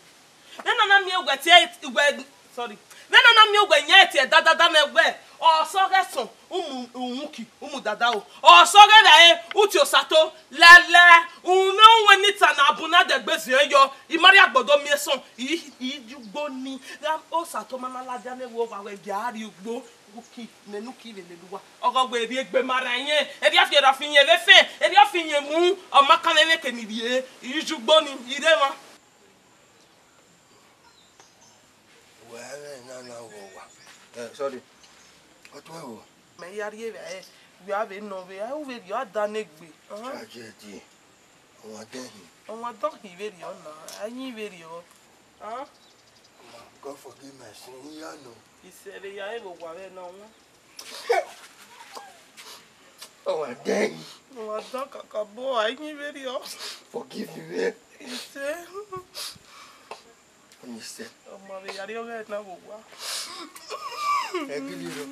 Nena na miẹn uwẹ tie, uwẹ, sorry. Vbene a na miẹn uwẹ yan ẹtiẹ dadada mwẹ wẹ, ọ sọghe ẹsọn, u mu uhunmwu ki, u mu dada ro. Ọ sọghe vbe ẹre, u tie Osato, lẹlẹ, u mwẹ uwẹ ne I ta na bun na dẹgbe ziẹn yọ, I ma rhie agbọn do miẹn ẹsọn, I, I ye ugbo ni. Gha Osato ma na ladian ne vbe ovba wẹ gie a rrie ugbo, uki, mẹ ne uki vbe lele uwa. Ọghọ wẹ rhie egbe ma rran irẹn, erriọ fi erha fi yẹn vbe fẹn, erriọ fi yẹn mu, ọ ma kan mwẹ vbe ke ni rhie, I ye ugbo ni, I rre emwa. Wẹ ẹmwẹ na na wọ wa. Eh, sorry. Ọ tuẹ vbo? Mẹ ya rhie vbe ẹ, wẹ a vbe nọ vbe ẹ, u vberriọ a da ne egbe. Ọhan. Tragedy. Ọmwa dẹhin. Ọmwa dọhin vberriọ na, a yin vberriọ. Ọhan. God forgive my sin, I ya nọ. Isẹ vbe ya rre vbe owa vbe nọ wọn. Ọmwa dẹhin. Ọmwa dan kakabọ, a yin vberriọ. Forgive me. Isẹ. Isẹ. Ọmwa vbe ya rrie ọghẹe na vbe owa. Ẹ gidi rọ.